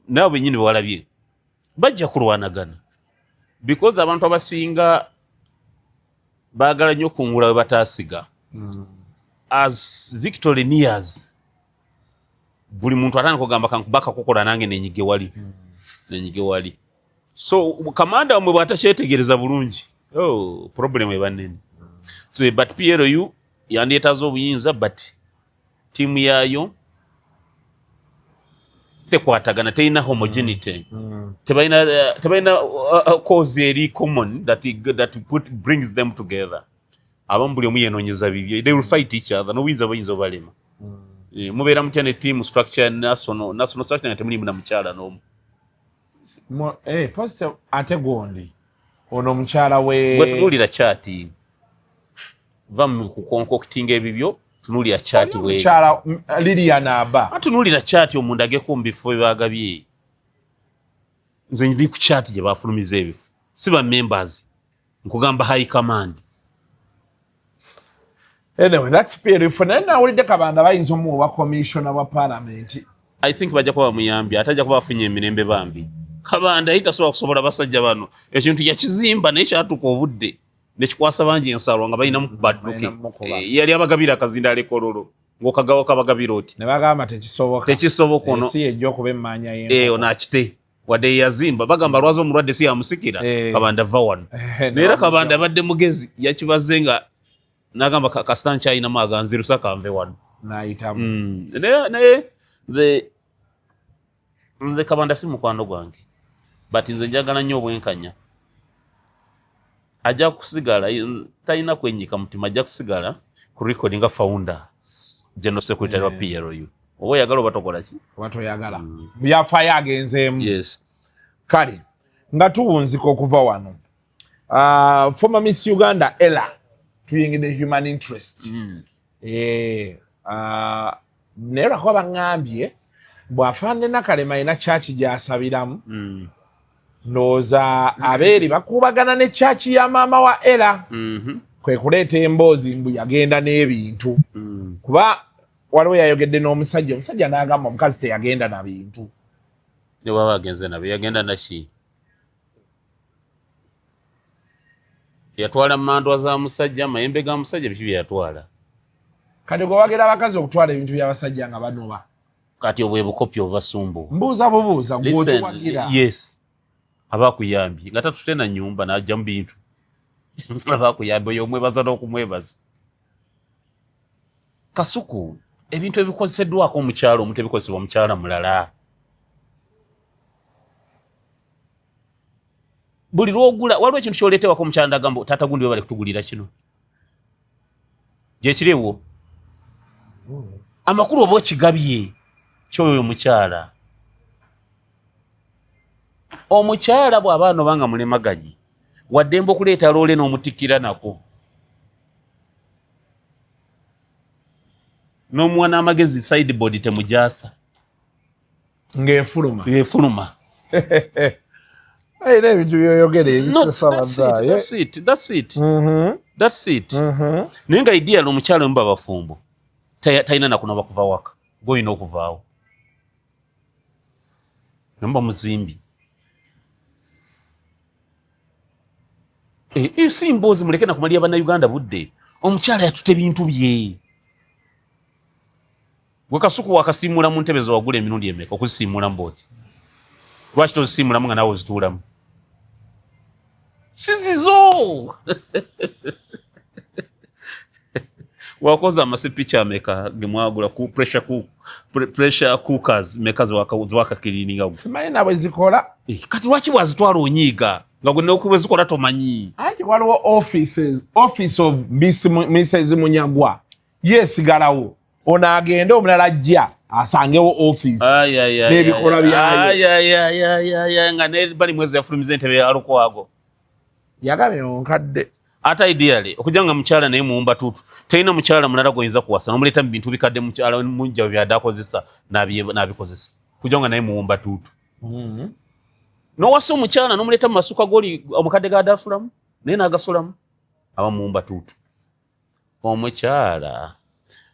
Nabo benyini bewalabye bajja kulwanagana because abantu abasinga Baagala nnyo okungula we bataasiga. As victory nears, buli muntu atandika okugamba kankuba kakokola nange nenyige wali, nenyige wali. So kamanda wamwe bw'atakyetegereza bulungi, oh, problem eba nnene. So, but PLU yandyetaaza obuyinza, but tiimu yaayo tekwatagana, terina homogeneity, tebalina cause eri common that brings them together. Abamu buli omu yenoonyeza bibye, they will fight each other, n'obuyinza buyinza obalema. Mubeera mutya ne team structure, national structure, nga temulimu na mukyala n'omu? Positive. Ate gondi ono omukyala we Gwe tunuulira kyati, va mu kukonkokitinga ebibyo, tunuulira kyati we. Omukyala Lilian Aba. Tunuulira kyati omundageko mu bifo byebagabye. Nze ndi ku kyati gye bafulumiza ebifo, si ba members, nkugamba high command. Anyway, that's beautiful. Naye nawulidde Kabanda bayinza omuwa obwa commissioner bwa parliament. I think bajja kuba bamuyambye, ate ajja kuba afunye emirembe. Bambi Kabanda yali tasobola kusobola basajja bano. Ekintu yakizimba, naye kyatuuka obudde nekikwasa bangi ensalwa nga balinamu badduke. Balina mukuba. Yali abagabira akazinda alekololo ng'okagawa kabagabira oti. Ne bagamba tekisoboka. Tekisoboka ono. Ensi ejja okuba emmanya. Ono akite wadde yazimba, bagamba lwazi omulwadde si yamusikira. Kabanda va wano. Ne Naye era bamugyawo. Kabanda abadde mugezi, yakibaze nga nagamba kasita nkyayinamu aganzirusa kanve wano. N'ayitamu. Naye nze Kabanda si mukwano gwange, but nze njagala nnyo obwenkanya. Ajja kusigala, talina kwenyika mutima, ajja kusigala ku record nga founder general secretary wa PLU, oba oyagala oba tokola ki. Oba toyagala, byafaayo agenzeemu. Yes. Kale nga tuwunzika okuva wano, former Miss Uganda Ella, tuyingidde human interest. Naye lwakuba baŋŋambye bw'afaanane Nakalema alina kyaki gy'asabiramu. Ndowooza abeeri bakuubagana ne kyaki ya maama wa Ella, kwe kuleeta emboozi mbu yagenda n'ebintu, kuba waliwo yayogedde n'omusajja, omusajja n'agamba omukazi teyagenda na bintu. Ne bwaba agenze nabyo, yagenda naki? Yatwala mandwa za musajja, amayembe ga musajja, biki bye yatwala? Kati gwe wagera abakazi okutwala ebintu by'abasajja nga banoba. Kati obwe bukopi obubasumbu. Mbuuza bubuuza. Listen, gwokiwagira? Yes, aba akuyambye nga tatute na nyumba n'ajja mu bintu, aba akuyambye, oyo omwebaza n'okumwebaza. Kasuku, ebintu ebikozeseddwako omukyalo omu tebikozesebwa mukyala mulala. Buli lwogula waliwo ekintu kyoleetewako omukyala ndagamba, taata gundi webale kutugulira kino, gyekiriwo amakulu oba okigabye kyoyo omukyala. Omukyala bw'aba anoba nga mulemaganyi, waddembe okuleeta loole n'omutikkira nako n'omuwa n'amagezi, sideboard temujasa. Ng'efuluma. Ng'efuluma. Era ebintu byoyogera ebisesa. That's it, that's it, that's it. That's it. Naye nga ideal omukyala omu babafumbo talina nakunoba kuva waka, gwolina okuvaawo nomuba muzimbi. Si mboozi, muleke nakumalira bannayuganda budde. Omukyala yatuta ebintu bye. Gwe Kasuku wakasiimula mu ntebe zewagula emirundi emeka okuzisiimulamu bwoti? Lwaki tozisiimulamu nga naawe ozituulamu? Si zizo. Wakoze amasepiki ameka gemwagula ku pressure, ku pressure cookers meka zewakakirininga? Simanyi nabwe zikola. Kati lwaki bwazitwala onyiiga nga gwe nokubwe zikola tomanyi? Anti waliwo offices, office of Mrs Munyagwa yesigalawo, ono agende omulala ajja asangewo office n'ebikolwa byayo. Nga ne bali mwezi yafulumiza entebe ya Lukwago. Yagambye onkadde. Ate ideally okujja nga mukyala naye muwumba tutu, talina mukyala mulala gwoyinza kuwasa nomuleeta mu bintu bikadde mukyala mujja byadde akozesa n'abikozesa, kujja nga naye muwumba tutu. Nowasa omukyala nomuleeta mu masuka goli omukadde gadde asulamu naye n'agasulamu, aba muwumba tutu. Omukyala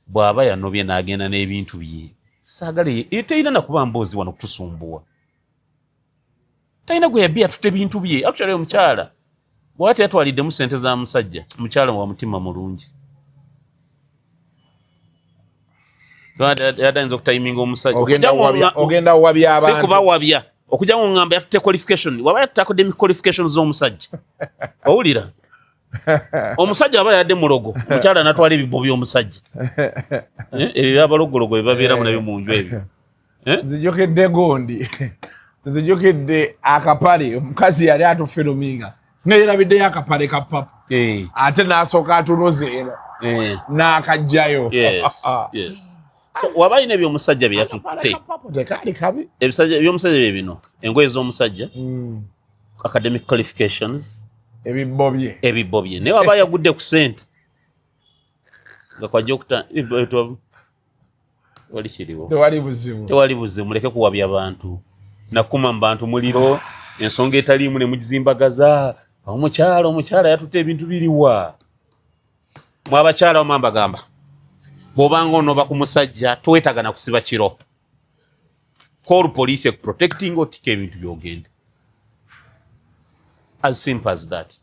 bw'aba yanobye n'agenda n'ebintu bye, saagala terina nakuba mboozi wano kutusumbuwa. Talina gwe yabbi, yatuta ebintu bye. Actually omukyala Bw'aba teyatwaliddemu ssente za musajja, mukyala wa mutima mulungi. Yadde ayinza okutayiminga omusajja. Ogenda wabya abantu. Si kubawabya. Okujja ng'ongamba yatutte qualification, waba yatutte academic qualifications z'omusajja. Owulira? Omusajja aba yadde mulogo, omukyala natwala ebibbo by'omusajja. Ebyo byabalogologo bye babeeramu nabyo mu nju ebyo. Nzijukidde gundi, nzijukidde akapale omukazi yali atufiruminga neyerabiddeyo akapale ka papa, ate n'asooka atunuza eno n'akajjayo. Yes. So, waba alina ebyomusajja bye yatutte. Tekaali kabi. Ebyomusajja bye bino, engoye z'omusajja, academic qualifications, ebibbo bye. Ebibbo bye. Naye waba yagudde ku ssente nga kwajja okuta wali kiriwo. Tewali buzibu. Tewali buzibu, muleke kuwabya bantu. Nakuma mu bantu muliro, ensonga etaliimu ne mugizimbagaza. Omukyala yatutte ebintu biriwa. Mwe abakyala bamwe mbagamba, bw'obanga onoba ku musajja toweetaaga na kusiba kiro. Call police protecting otika ebintu by'ogenda. As simple as that.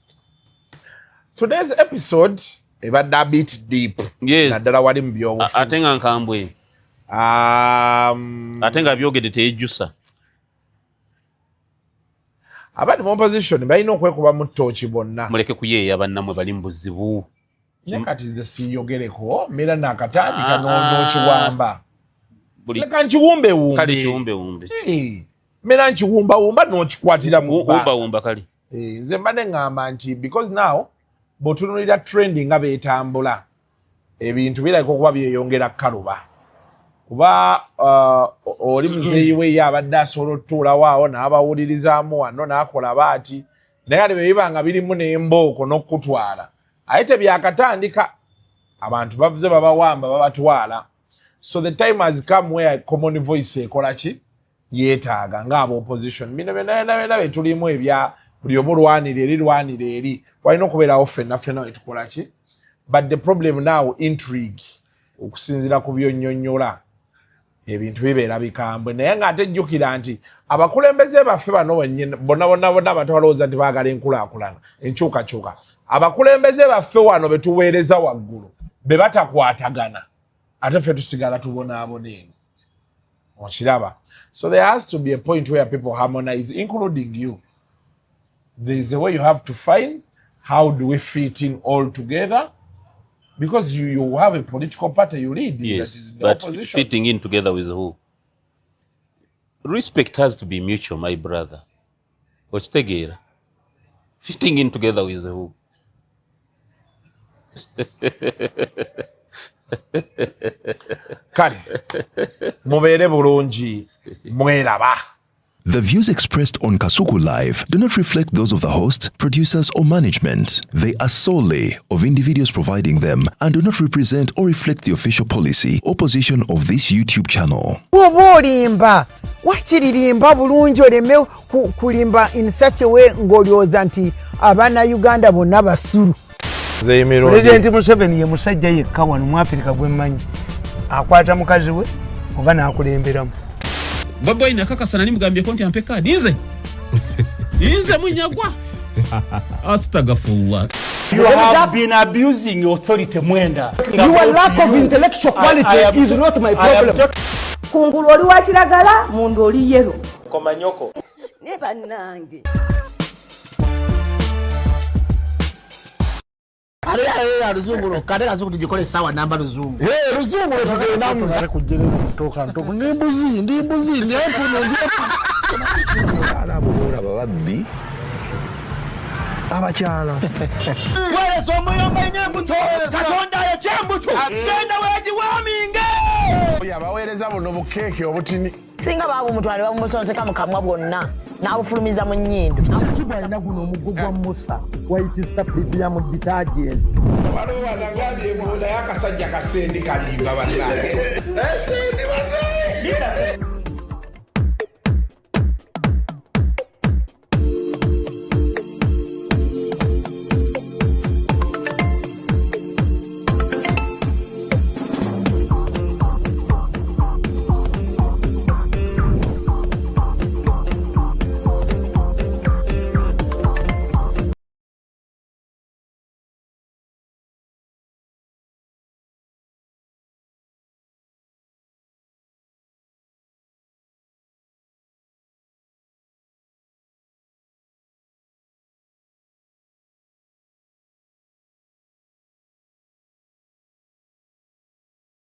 Today's episode ebadde a bit deep. Yes. Naddala wali mu byobufuzi. Ate nga nkambwe. Ate nga byogedde teyejjusa. Abali mu opposition balina okwekuba mu ttooki bonna. Muleke kuyeeya bannammwe bali mu buzibu. Naye kati nze siiyogereko, mbeera naakatandika n'okiwamba. Leka nkiwumbewumbe. Kale kiwumbewumbe. Mbeera nkiwumbawumba n'okikwatira mu bbanga. Wumbawumba kale. Nze mbadde ŋŋamba nti because now bw'otunuulira trend nga beetambula, ebintu birabika okuba byeyongera kkaluba. Kuba oli muzeeyi we ye abadde asobola otutuulawo awo n'abawulirizaamu wano n'akola baati, naye ate bwe biba nga birimu n'embooko n'okukutwala, ate tebyakatandika, abantu bavuze babawamba babatwala. So the time has come where common voice ekola ki yeetaaga ng'aba opposition. Bino byonna byonna byonna bye tulimu ebya buli omu lwanira eri lwanira eri, walina okubeerawo ffenna ffenna we tukola ki. But the problem now, intrigue, okusinziira ku byonnyonnyola ebintu bibeera bikambwe. Naye ng'ate jjukira nti abakulembeze baffe bano bennyini bonna bonna bonna abantu balowooza nti baagala enkulaakulana enkyukakyuka, abakulembeze baffe wano be tuweereza waggulu be batakwatagana, ate ffe tusigala tubonaabona eno. Okiraba? So there has to be a point where people harmonize, including you. There is a way you have to find how do we fit in all together, because you have a political party you lead. Yes, that is the but opposition. Fitting in together with who? Respect has to be mutual, my brother. Okitegeera? Fitting in together with who? Kale mubeere bulungi, mweraba. The views expressed on Kasuku Live do not reflect those of the host, producers, or management. They are solely of individuals providing them and do not represent or reflect the official policy or position of this YouTube channel. Bw'oba olimba, wakiririmba bulungi oleme kulimba in such a way ng'olowooza nti Abannayuganda bonna basiru. Pulezidenti Museveni ye musajja yekka wano mu Afirika gwe mmanyi akwata mukazi we oba n'akulemberamu. Bobi Wine akakasa nali mugambyeko nti ampe kaadi nze nze munyagwa astagfirullah. You have been abusing authority, Mwenda. Your lack of intellectual quality is not my problem. Kungulu oli wa kiragala, munda oli yellow. Komanyoko. Ne bannange. Ale luzungu lwokka, ate kasuku tugikole essaawa namba luzungu. Luzungu lwe tugendamu. Kujjerera mutoka ntoku ndi mbuzi ndi mbuzi ndi empuno ndi empuno. Abo boolaba babbi abakyala. Weereza omuyomba alina embuto, Katonda ayokya embuto, genda weegiwaaminge. Abaweereza buno bukeeke obutini. Singa baabumutwala ne babumusonseka mu kamwa bwonna n'abufulumiza mu nnyindo. Kibwa alina guno omuggo gwa Musa, White Star Premium Detergent. Waliwo wanagambye mbu naye akasajja kasendi kalimba bannange. Sendi bannange.